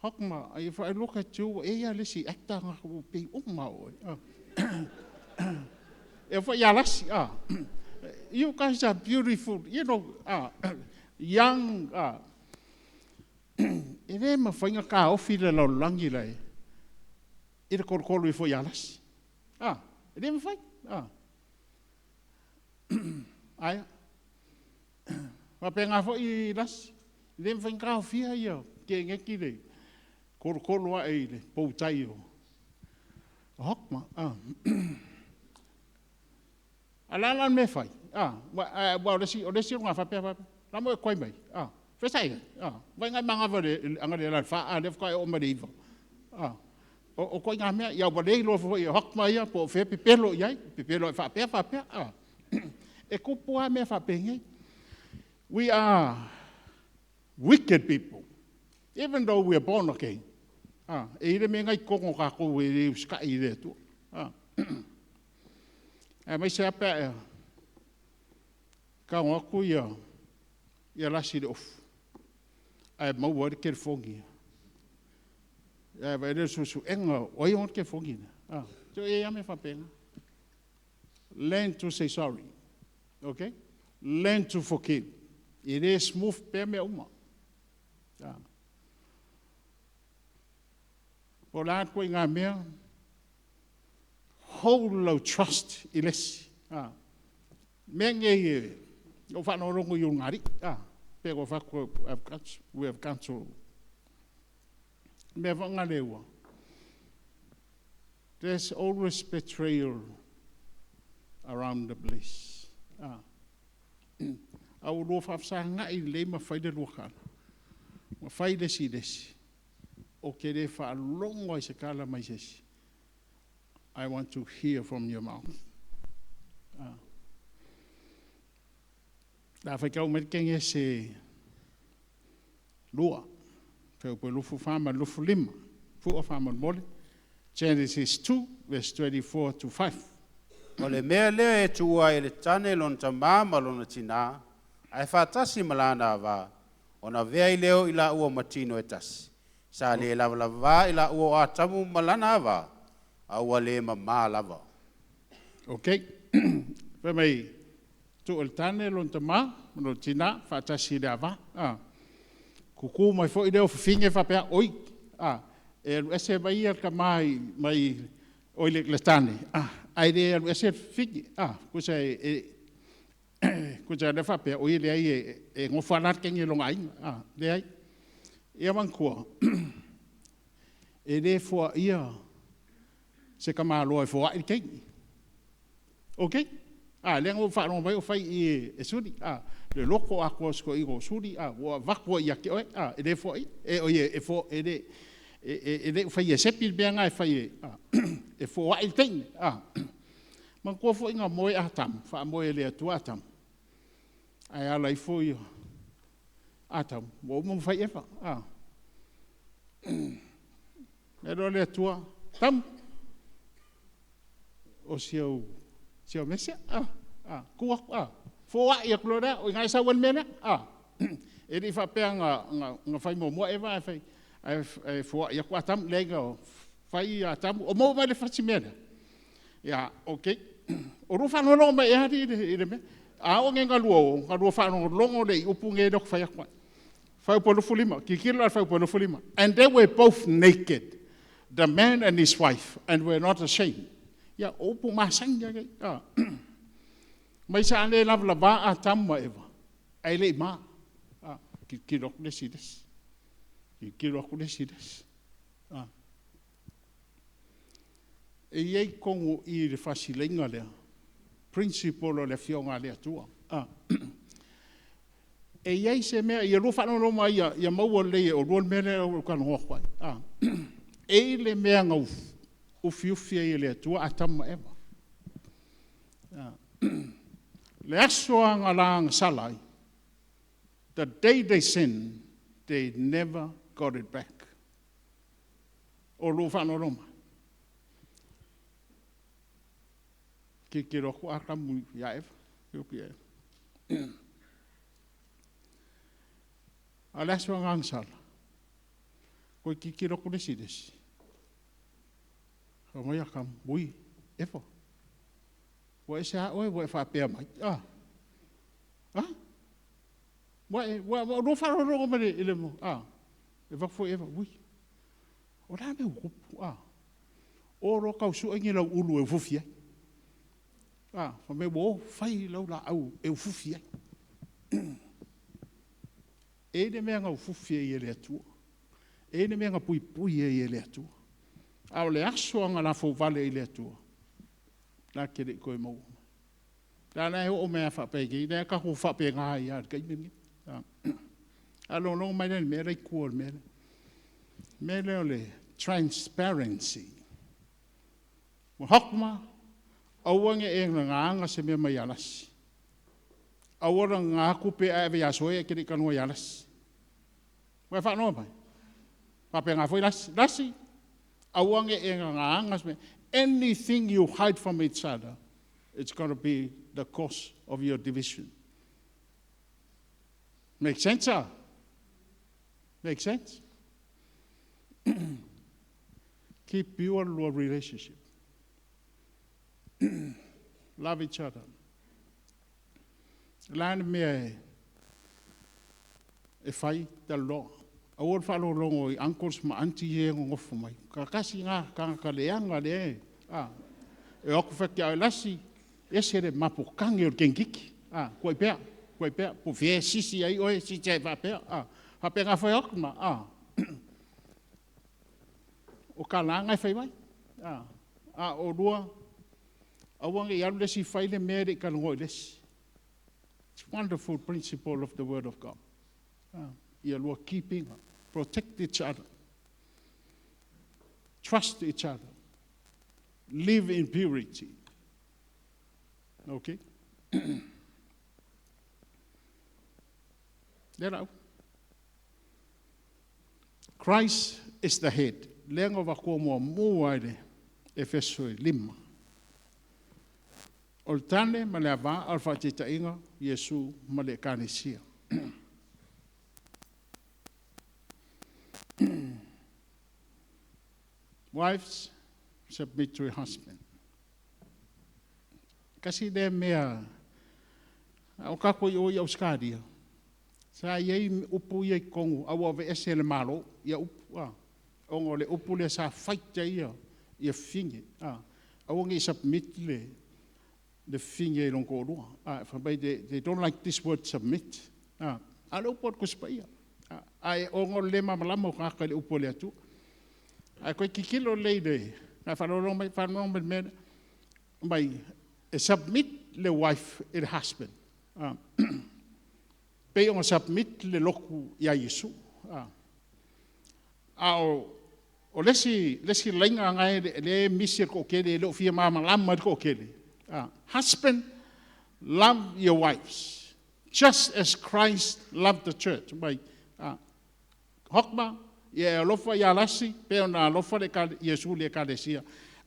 Hokma, if I look at you, e ia le si actor nga ku pe uma o. E foi ia lasi, ah. You guys are beautiful, ah, young, ah. E le mawhainga ka ofi le lalolagi la e. I le kolokolo i foi ia lasi. Ah, e le mawhai. Ah. Aia. Wape ngā foi lasi. E le mawhainga ka ofia ia ke ngeki le kolokolo a e i le poutai o. Hokma. Ah. A la la me fai. Ah, wa o le si o le si ngā whapea whapea. La mo e koi mai. Ah, fesa i. Ah, vai ngai manga vale anga le la fa a le fa o ma le iva. Ah. O o koi ngā mea ia wa le lo fo i hokma ia po fe pepelo i ai, pepelo e whapea whapea. Ah. E kupu a mea whapea ngai. We are wicked people. Even though we are born again. Ah, e ile me ngai kongo ka ko e le uska i le tu. Ah. E mai se ape e ka ngo aku ia ia lasi le ofu. Ai mau wa le telefongi. Ia vai le susu enga o i on ke fongi. Ah, to e ia me fa penga. Learn to say sorry. Okay? Learn to forgive. It is smooth pe me uma. Ah. Po la ko ngā mea whole low trust i lesi. Ah. Mea ngei e o whanorongo i o ngari. Ah. Pe ko whako we have got to mea whanga leua. There's always betrayal around the place. Ah. Au lua whaafsa ngai le ma whai le lua kala. Ma whai le si le si. O ke le whaalongo ai se kala mai se si. I want to hear from your mouth. Ah. La whai kau mai kenge se lua. Feu pe lufu whama lufu lima. Fua whama mole. Genesis 2, verse 24 to 5. O le mea lea e tua e le tane lona tamā ma lona tinā, ae faatasi ma lana avā, ona vea i leo i la ua matino e tasi. Sa le lavalavā i la ua o Atamu ma lana avā, a ua le mamā lava. Okay. Fai mai, tu el tane lona tamā, ma lona tinā, faatasi le avā. Ah. Kuku mai foi leo whiwhinge whapea, oi. Ah. E alu ese mai ia ka mai, mai oi le, le tane. Ah. Ai le alu ese whiwhinge. Ah. Kusa e, e kusa le whapea, oi le ai e, e ngofo alat kenge longa ainga. Ah. Le ai. Ia mankua. E le fua ia se ka maloa e fua i le kengi. Okay? Ah, le ngo wha mai o whai i e suri. Ah, le loko a koa sko i go suri. Ah, ua vakua i ake oe. Ah, e le fua i. E o e fua e le e e e le whai e sepi mea ngai whai e ah, e fua i le teine. Ah. Ma kua fo inga moe a tam, wha moe le atua a tam. Ai ala i fo i a tam, mo mo whai efa. Ah. Me ro le atua tam. O siau siau mesia. Ah, ah, kua ah. Fo ai aku lora o ngai sa wan mena. Ah. E li fa pe nga nga nga fai mo mo e va fai e fo ai aku atam le nga fai atam o mo mai le fati mena. Ya, okay. O ru fa no no mai e hari i le me. A o nge nga lua o, nga lua fa no longo le i upu nge dok fai aku. Fai po lufu lima, kikilo al fai po lufu lima. And they were both naked, the man and his wife, and were not ashamed. Ya, o upu masang ya ke. Ah. Mai sa le lavalava Atamu ma Eva, ae le i ma. Tilotilo atu le isi i le isi. Tilotilo atu le isi i le isi. E i ai totonu i i i le faasilaiga lea, principle o le Afioga a le Atua. E i ai se mea, ia oulua faalogologo mai ia maua lelei e oulua le mea lea ua ou talanoa atu ai. E i ai le mea na ufiufi ai e le Atua Atamu ma Eva. Le aso lava na la agasala ai, the day they sin, they never got it back. O lua faalogologo mai? Tilotilo atu Atamu ia Eva, tilotilo ia Eva. A o le aso na agasala, toe tilotilo atu le isi i le isi, fai mai Atamu, ui, Eva, ua ese lava oe ua e faapea mai. A, ua oulua faalogologo mai i le, a? E avatu foi Eva, ui, o le a le mea ua tupu? O loa tau sue ni lauulu e ufiufi ai. Fai mai ua o fai lau laau e ufiufi ai. E i ai le mea na ufiufi ai e le Atua. E i ai le mea na puipui ai e le Atua. A o le aso lava na lafouvale ai e le Atua, la te le i toe maua mai. O la e oo mai lava faapenei, o la e tatou faapena ai lava i le taimi lenei. Faalogologo mai la i le mea la e i tua o le mea lea. O le mea lea o le transparency. Ua aua ne i e gagaina se mea mai ia Lasi. Aua le nana tupe ae ave ia Sua ae te le i talanoa ia Lasi. Ua e faalogo mai? E faapena foi Lasi. Lasi, aua ne i e nanaina se mea. Anything you hide from each other, it's going to be the cause of your division. Make sense? Ah? Make sense? Keep pure your relationship. Love each other. La le mea e fai talanoa. Aua le faalogologo i uncles ma aunties ia e nonofo mai. Tasi lena tagata leaga lea e o atu fai atu ia oe, Lasi, e ese le mapo tagi o le teineitiiti. Tuuai pea, tuuai pea, po o fea e sisi ai oe, sisi ai faapea. Faapena foi atu ma. O tala na e fai mai. A o oulua, aua ne i alu le isi fai le mea e le i talanoa i le isi. It's wonderful principle of the word of God. Ia lua keep ina, protect each other. Trust each other. Live in purity. Okay? Lea la Christ is the head. Lea na avatua muamua i le Efeso e 5. O le tane ma le ava, a o le faataitaiga, Iesu ma le Ekalesia. Wives, submit to your husband. Kasi lea mea, o tatou i o i Ausetalia, sa i ai upu ia i totonu, a ua aveese e le Malo ia upu, ona o le upu lea sa fight ai ia fafine, aua ne i submit le fafine i lona toalua. Fai mai, they don't like this word submit. A o le upu a le Tusi Paia. Ae ona o le le malamalama o tagata i le upu a le Atua. Ae toe tilotilo lelei i le, faalogologo mai, faalogologo mai i le mea lea. Mai, e submit le wife i le husband. Pei ona submit le lotu ia Iesu. A o le isi laina na e misi e le toatele, e le o fia malamalama ai le toatele. Husband, love your wives, just as Christ loved the church. Mai, hokma, ia e alofa ia Lasi, pe ona alofa le Iesu i le ekalesia,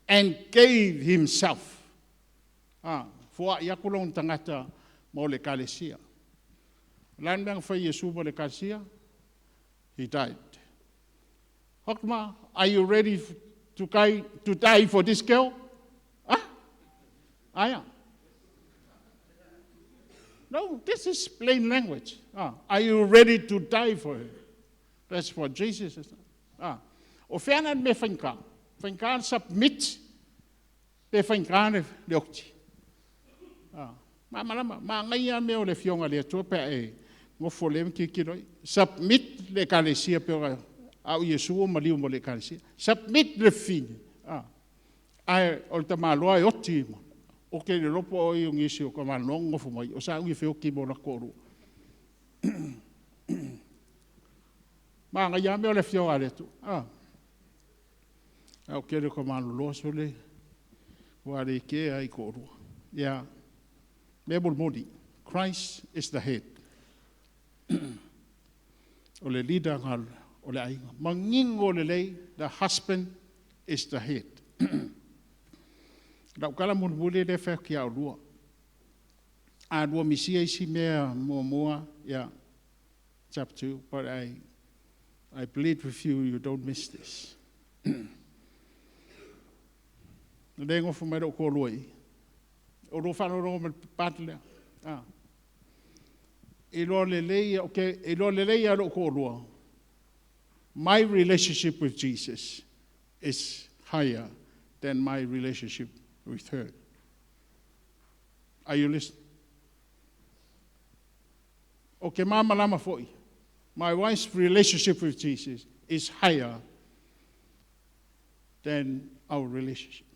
and gave himself. Foai atu lona tagata mo le ekalesia. O le a le mea na fai e Iesu mo le ekalesia? He died. Hokma, are you ready to die for this girl? Ah? Aya. No, this is plain language. Are you ready to die for her? That's what Jesus has done. O fea la le mea faigata? Faigata le submit pe faigata le oti? Malama, ma ngai me o le fionga le atua pe e ngofo le ki loi. Submit le kalesia pe o au Iesu ma liu mo le kalesia. Submit le fine. Ah. Ai o le tamaloa e oti ma. O ke le lopo o i o ngisi o ka malongo ngofo mai. O sa ungi whioki mo la koru. Ma ngai me o le fionga le atua. Ah. Au ke le ka maloloa so le wa le ke ai koru. Ya. Me moli. Christ is the head. O le leader ngal o le aiga. Mangingo le lei, the husband is the head. Lau kala mulimuli le whea ki au lua. A lua misia isi mea mua mua, yeah, it's up to you, but I plead with you, you don't miss this. Le ngofo mai lou ko lua i. O lua whanau ma pat lea. Ah. I loa le lei, okay, i loa le lei a lou ko lua. My relationship with Jesus is higher than my relationship with her. Are you listening? Okay, mama lama foi. My wife's relationship with Jesus is higher than our relationship.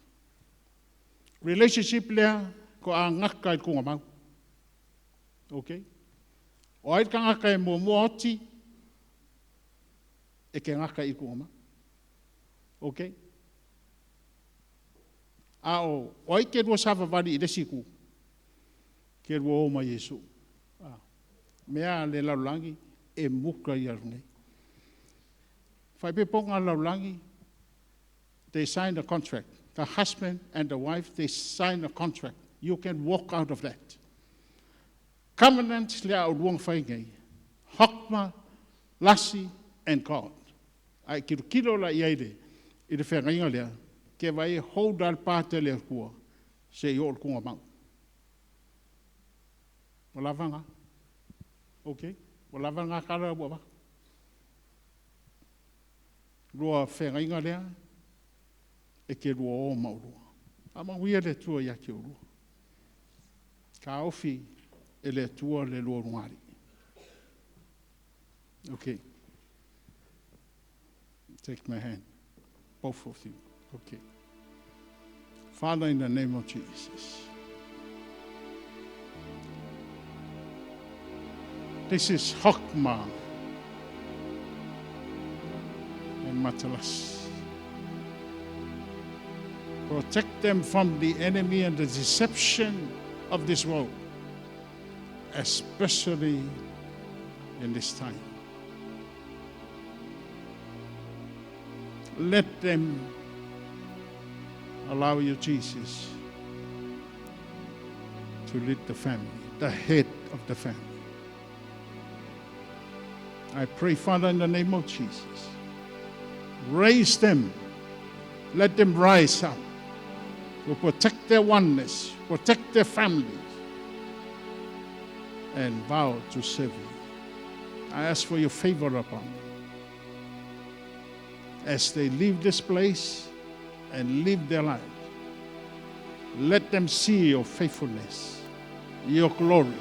Relationship lea ko a ngaka i kunga mau. Okay? O ai ka ngaka e mua mua oti, e ke ngaka i kunga mau. Okay? A o, o ai ke rua sawawali i lesi ku, ke rua o mai Yesu. Ah. Mea le laulangi e muka i aru nei. Whai pe ponga laulangi, they sign a contract. The husband and the wife, they sign a contract. You can walk out of that. Covenant le au luang whai ngai. Hokma, Lasi, and God. Ai kilo kilo la i aire, i le whangainga lea, ke vai hold al pāte le kua, se i o kunga mau. O lavanga. Okay? O lavanga kara ua wa. Lua whangainga lea, e ke lua o maurua. A mauia le tua ia ke urua. Ka ofi e le tua le lua rungari. Okay. Take my hand. Both of you. Okay. Father, in the name of Jesus. This is Hokma and Matalas. Protect them from the enemy and the deception of this world, especially in this time. Let them allow you, Jesus, to lead the family, the head of the family. I pray, Father, in the name of Jesus, raise them, let them rise up to protect their oneness, protect their families, and vow to serve you. I ask for your favor upon them as they leave this place and live their lives. Let them see your faithfulness, your glory,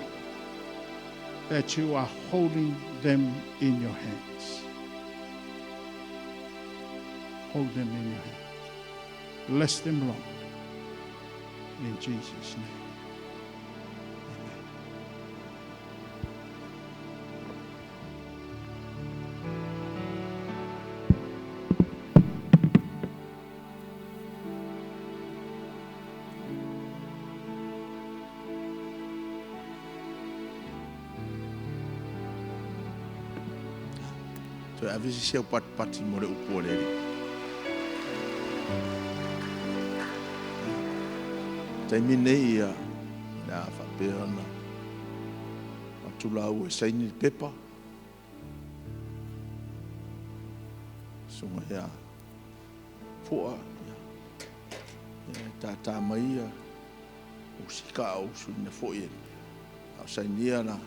that you are holding them in your hands. Hold them in your hands. Bless them, Lord. In Jesus' name. Amen. So ave si seu pat pati mo le upu o le ri. Taimi nei ia, na whapea na atula au e saini le pepa. Sunga ia fua, ia, ia tātā mai ia, o sika au suina fo ia. Au sainia na.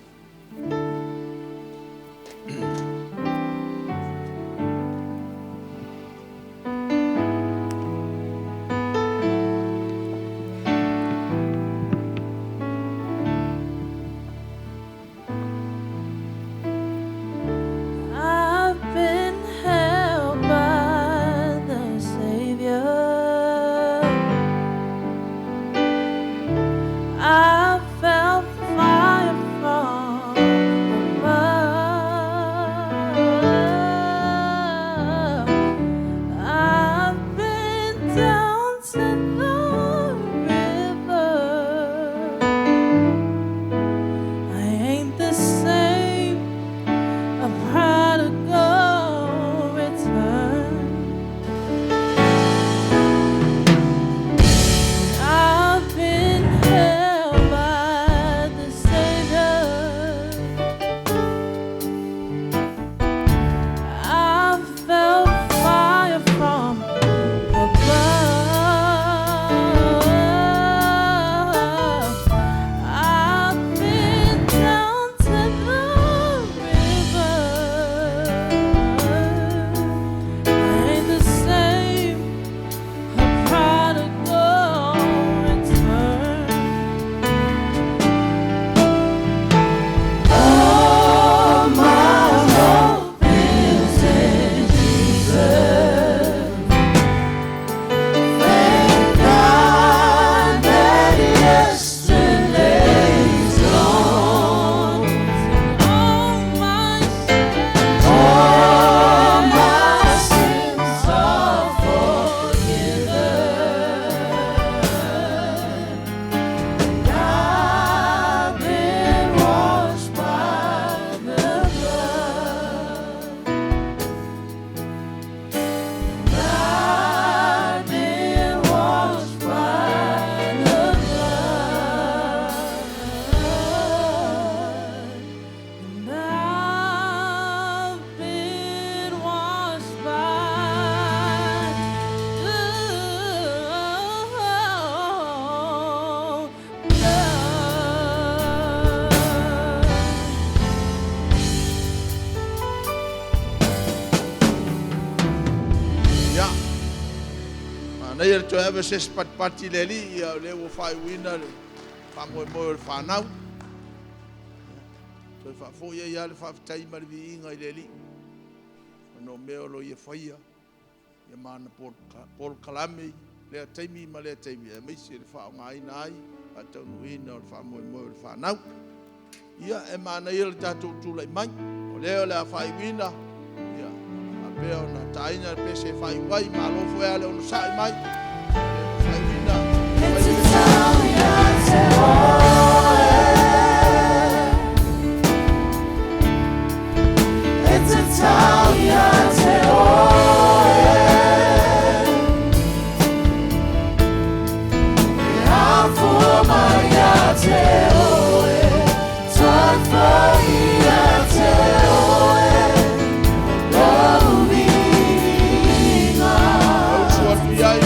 Manaia le toe ave se isi patipati i le Alii, ia o lea ua faaiuina le faamoemoe o le fanau. Toe faafoi ai lava le faafetai ma le viiga i le Alii ona o mea o lo o Ia faia, ia ma ana polokalame i lea taimi ma lea taimi, aemaise le faaaogaina ai, faataunuuina o le faamoemoe o le fanau. Ia, e manaia le tatou tulai mai, o lea o le a faaiuina, ia, faapea ona taina le pese e faaiu ai, malo foi lava le onosai mai. Faaiuina. Ausu atu i ai.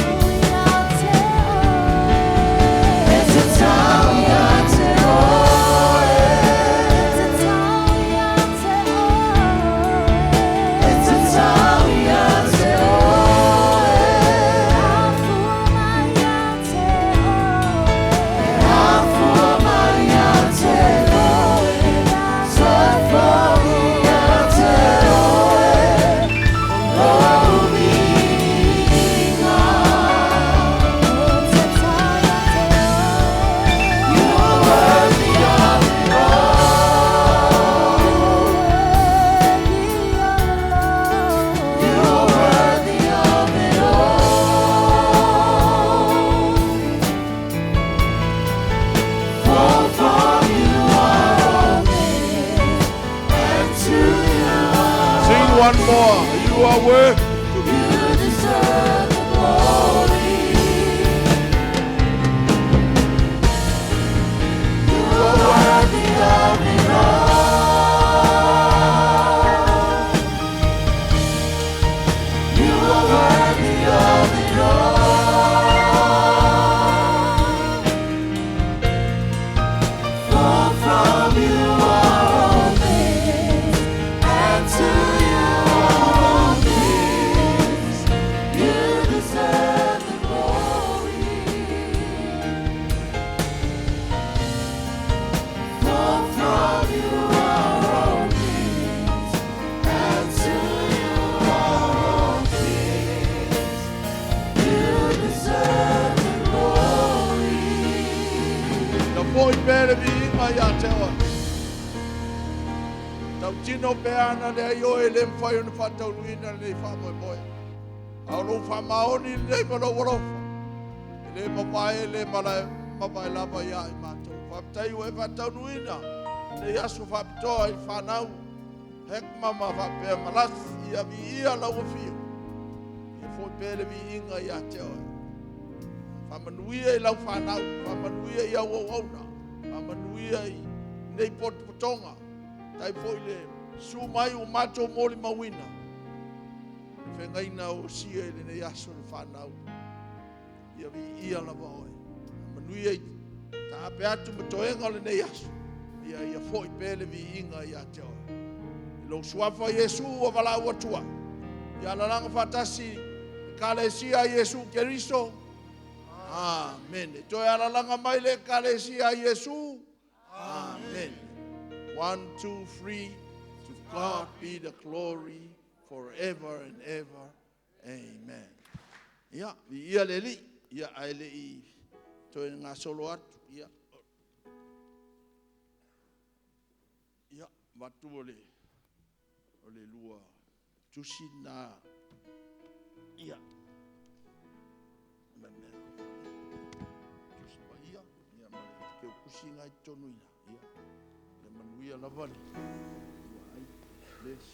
Sing one more. You are worth to be. You deserve the glory. You are worthy of it all. You are worthy of it all. For from you are all things, and to you are all things. You deserve the glory. For from you are all things, and to you are all things. You deserve the glory. Na foi pea le viiga ia te oe. Tautino pea ana le ai oe le mawhai ona whātauluina lenei faamoemoe. A o lou faamaoni lenei ma lou alofa. E le mavae le malae mavae lava ia i matou. Faafetai ua e faataunuuina lenei aso faapitoa i le fanau. Hekma ma faapea Malasi ia viia lau afio. Ia foi pea le viiga ia te oe. Faamanuia i lau fanau, faamanuia i au auauna, faamanuia i nei potopotoga. Tai foi le susu mai ua matou molimauina. Le feagaiga o sia i lenei aso le fanau. Ia viia lava oe. Manuia i taape atu ma toega o lenei aso. Ia ia foi pea le viiga ia te oe. I lou suafa Iesu ua valaau atua. Ia alalaga faatasi Ekalesia a Iesu Keriso. Amen. Toe alalaga mai le Ekalesia a Iesu. Amen. One, two, three. To God be the glory forever and ever. Amen. Ia, viia le Alii. Ia, ae le i toe gasolo atu. Ia, ia, vatu o le lua tusi na. Ia, me mea. Tusi pa ia, ia, ma le keu kusi ngai tonu ina. Ia, ia manuia lava le. Ia, ai, bless.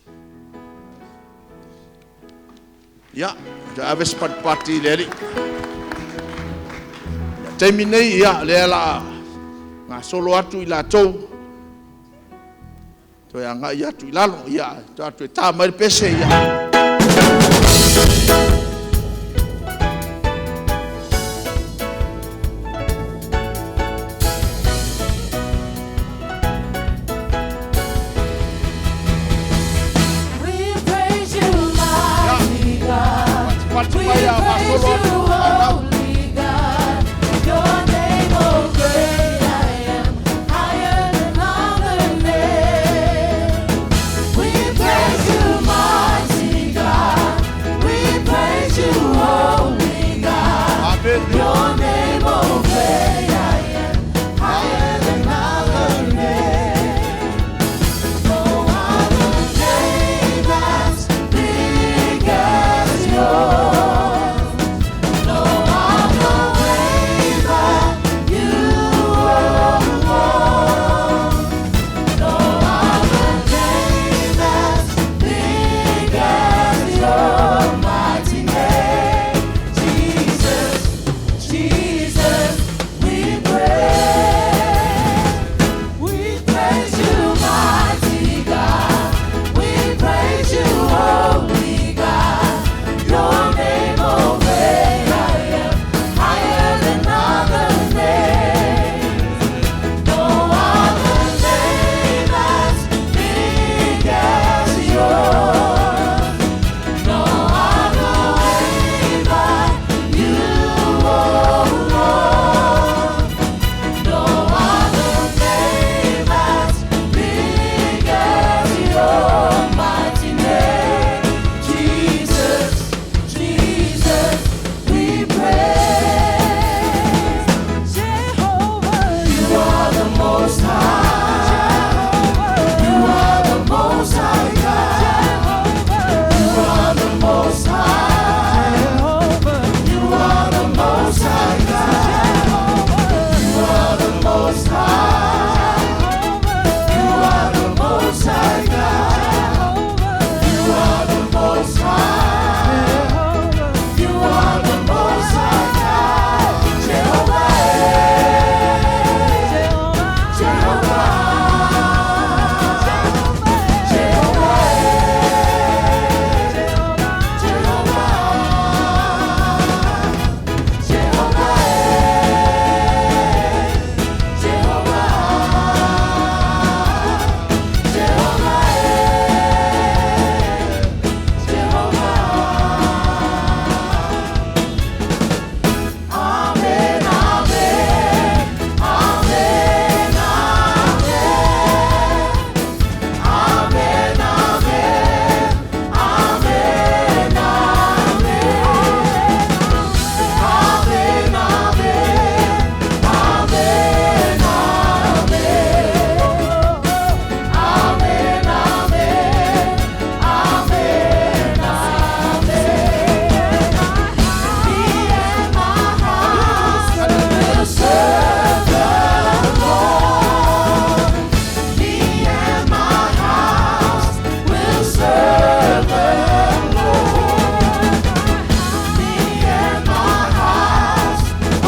Ia, te ave se patipati i le Alii. Ia, taimi nei, ia, lea la gasolo atu i latou. Toe agai atu i lalo, ia, toe atu e tā mai le pese, ia. We praise you, mighty God. Patipati We mai a praise gasolo atu. you,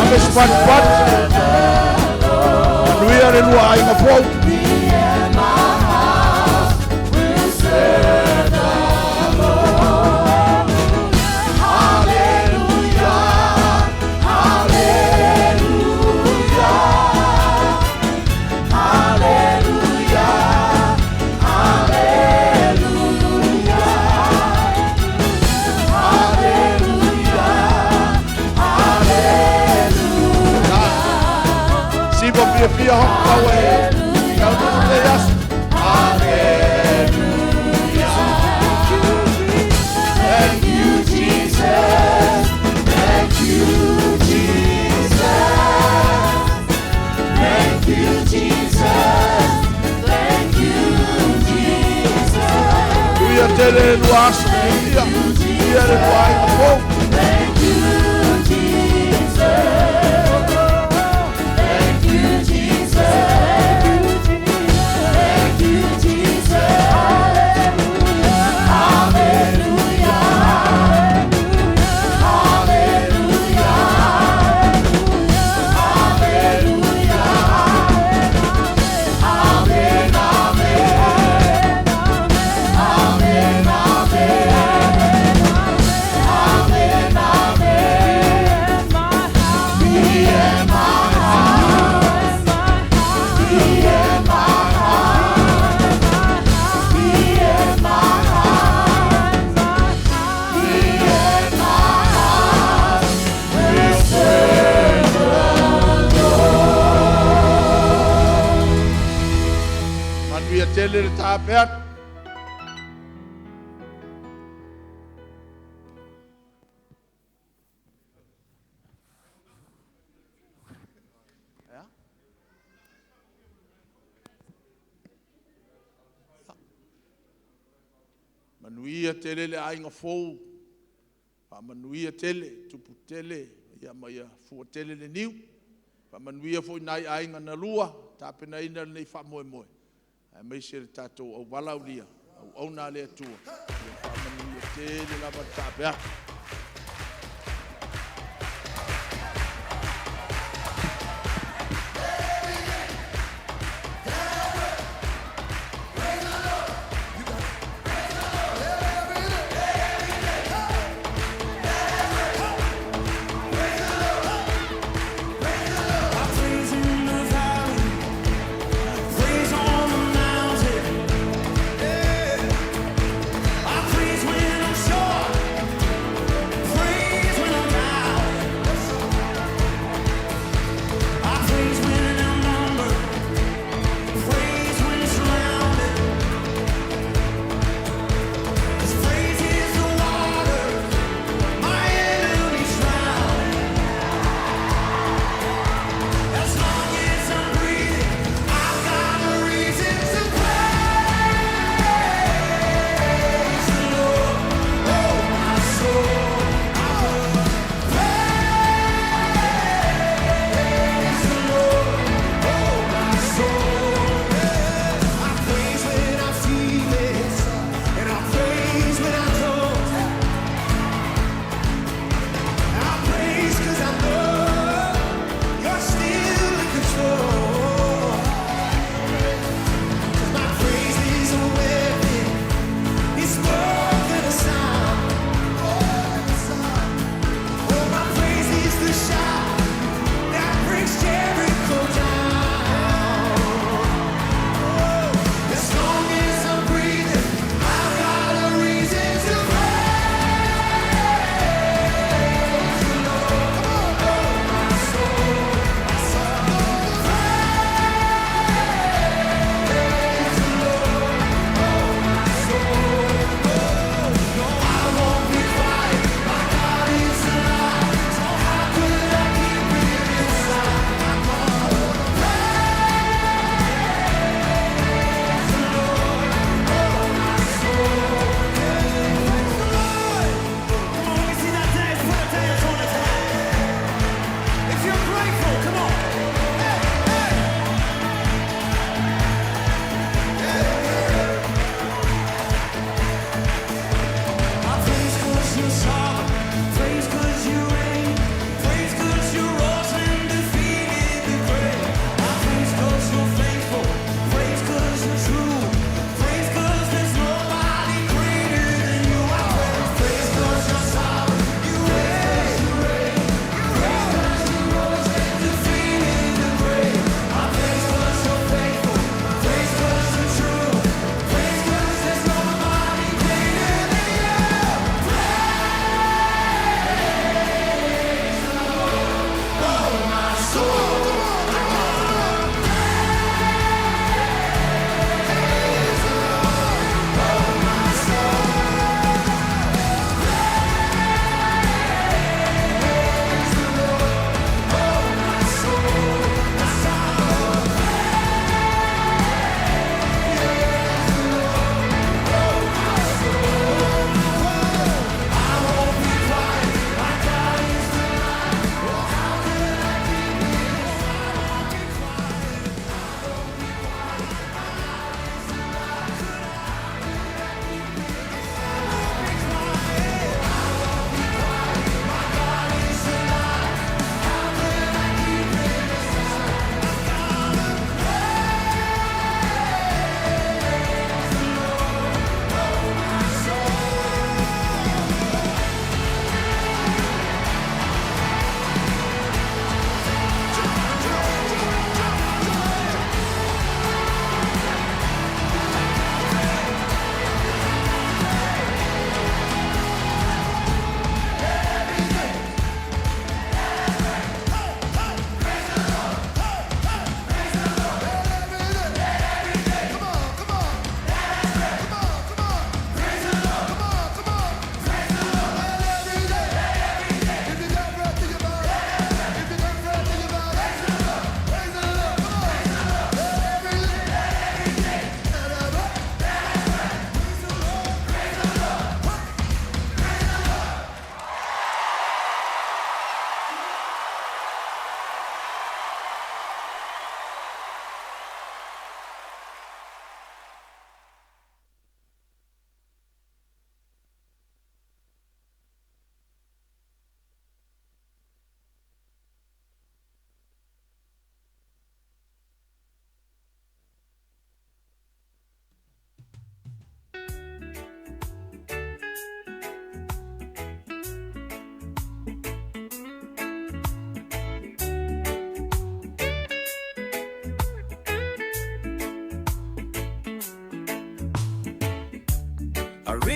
Faamesipatipati. Manuia le lua aiga fou. Me and my house will serve the Lord. Hallelujah, hallelujah, hallelujah, hallelujah, hallelujah. Siva fiafia hoʻopau e taunuu lenei aso. Hallelujah. Thank you, Jesus. Thank you, Jesus. Thank you, Jesus. Thank you, Jesus. Manuia tele le lua aso. Manuia. Manuia le lua aiga fou. Thank you, Jesus. Thank you, Jesus. Thank you, Jesus. Hallelujah. Hallelujah. Hallelujah. Amen. Amen. Amen. Amen. Amen. Amen. Me and my house. Me and my house. Me and my house. Me and my house will serve the Lord. Manuia tele le taape atu. Ia. Manuia tele le aiga fou. Faamanuia tele, tupu tele, ia ma ia fua tele le niu. Faamanuia foi nai aiga na lua, tapenaina lenei faamoemoe. Aemaise le tatou auvala aulia, auauna a le Atua. Ia faamanuia tele lava le taape atu. Praise in the valley, praise on the mountain. Yeah. I praise when I'm sure,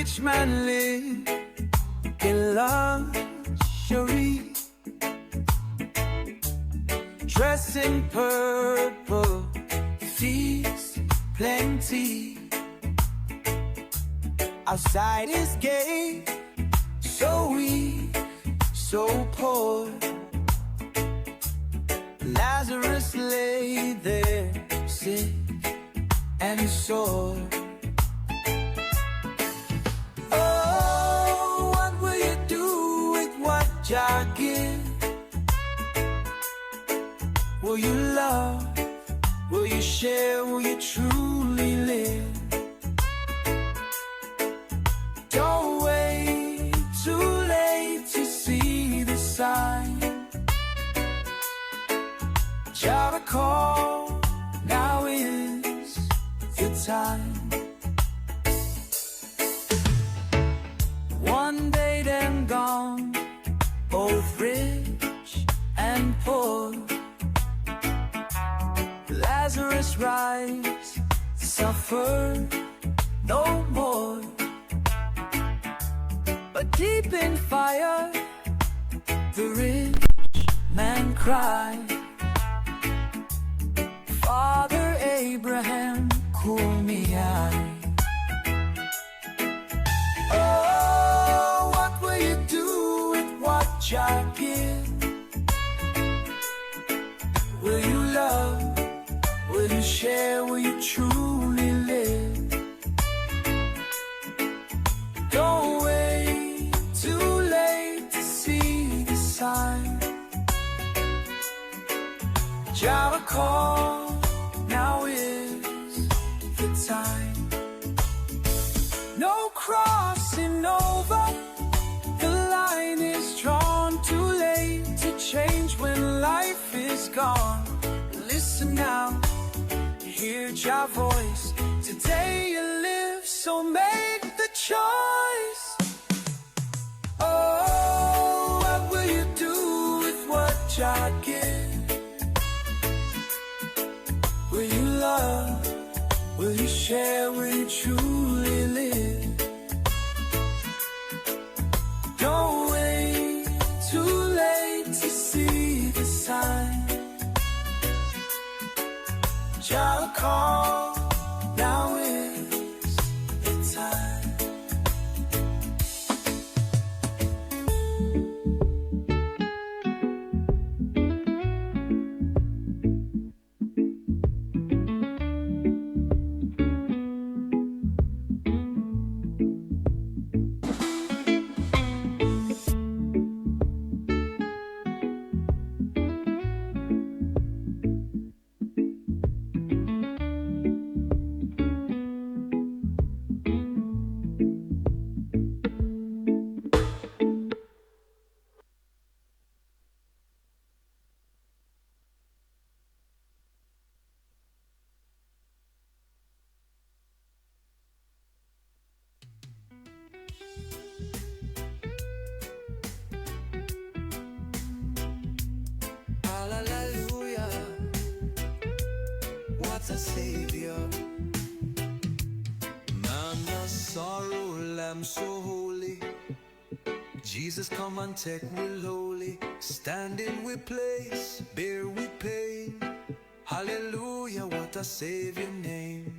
Rich man live in luxury, dress in purple, feast plenty. Outside is gay, so weak, so poor. Lazarus lay there, sick and sore. Oh, what will you do with what Jah give? Will you love? Will you share? Will you truly live? Don't wait too late to see the sign. Jah to call, now is the time. One day them gone, both rich and poor. Lazarus rise, suffer no more. But deep in fire, the rich man cried, Father Abraham, cool me eye. Oh, what will you do with what Jah give? Will you love? Will you share? Will you truly live? Don't wait too late to see the sign. Jah will call, now is the time. No crossing over, the line is drawn. Too late to change when life is gone. Listen now, hear Jah voice. Today you live, so make the choice. Oh, what will you do with what Jah give? Will you love? Will you share? Will you truly live? Don't wait too late to see the sign. Jah call, now is the time. Hallelujah, what a savior. Man of sorrow, lamb so holy. Jesus come and take we lowly. Stand in we place, bear we pain. Hallelujah, what a savior name.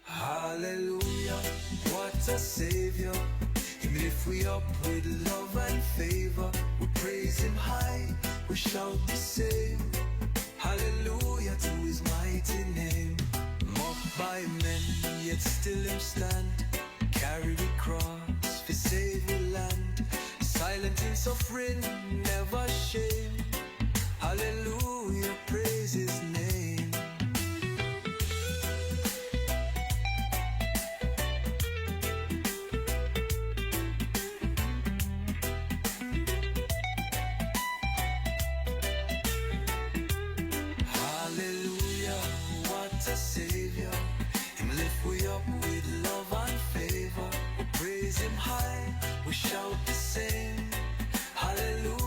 Hallelujah, what a savior. Him lift we up with love and favor. We praise him high, we shout the same. Hallelujah to his mighty name. Mocked by men, yet still him stand. Carry the cross, for save we land. Silent in suffering, never shame. Hallelujah, praise his name. Hallelujah, what a savior. Him lift we up with love and favor. We praise him high, we shout the same. Hallelujah.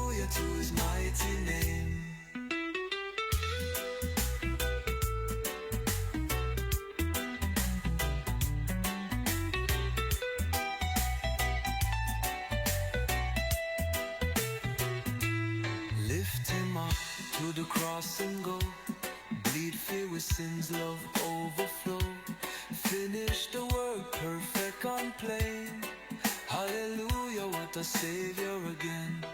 To the cross and go. Bleed fear with sins, love overflow. Finish the work, perfect and plain. Hallelujah, what a savior again.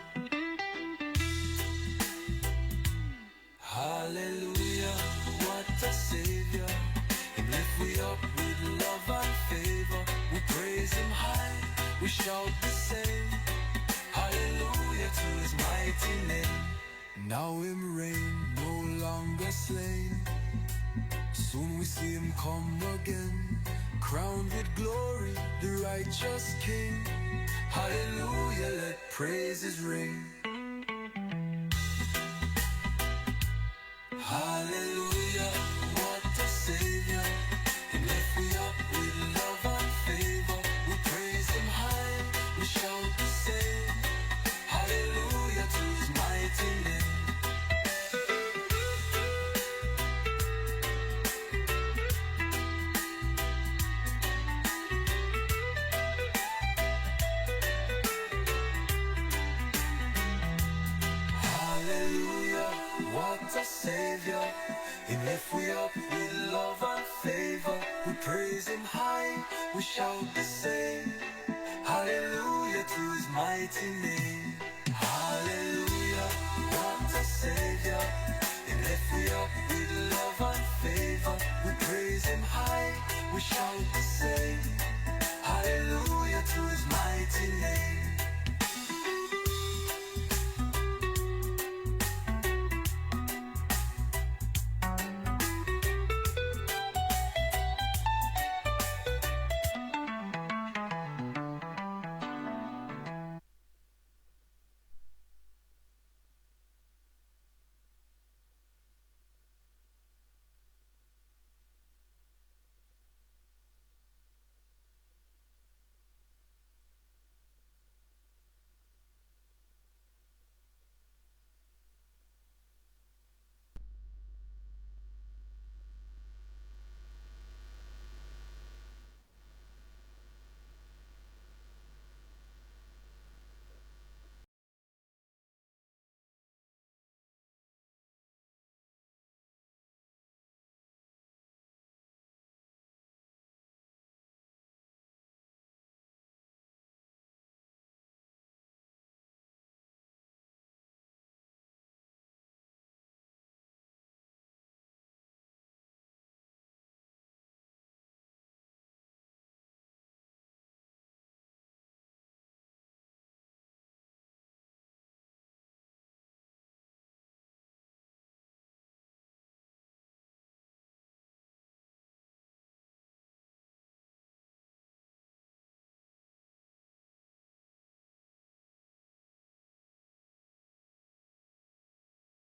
Hallelujah, what a savior. Him lift we up with love and favor. We praise him high, we shout the same. Hallelujah to his mighty name. Now him reign, no longer slain. Soon we see him come again, crowned with glory, the righteous King. Hallelujah, let praises ring. Hallelujah, what a savior. Him lift we up with love and favor. We praise him high, we shout the same. Hallelujah to his mighty name. Hallelujah, what a savior. Him lift we up with love and favor. We praise him high, we shout the same. Hallelujah to his mighty name. Hallelujah, what a savior. Him lift we up with love and favor. We praise him high, we shout the same. Hallelujah to his mighty name.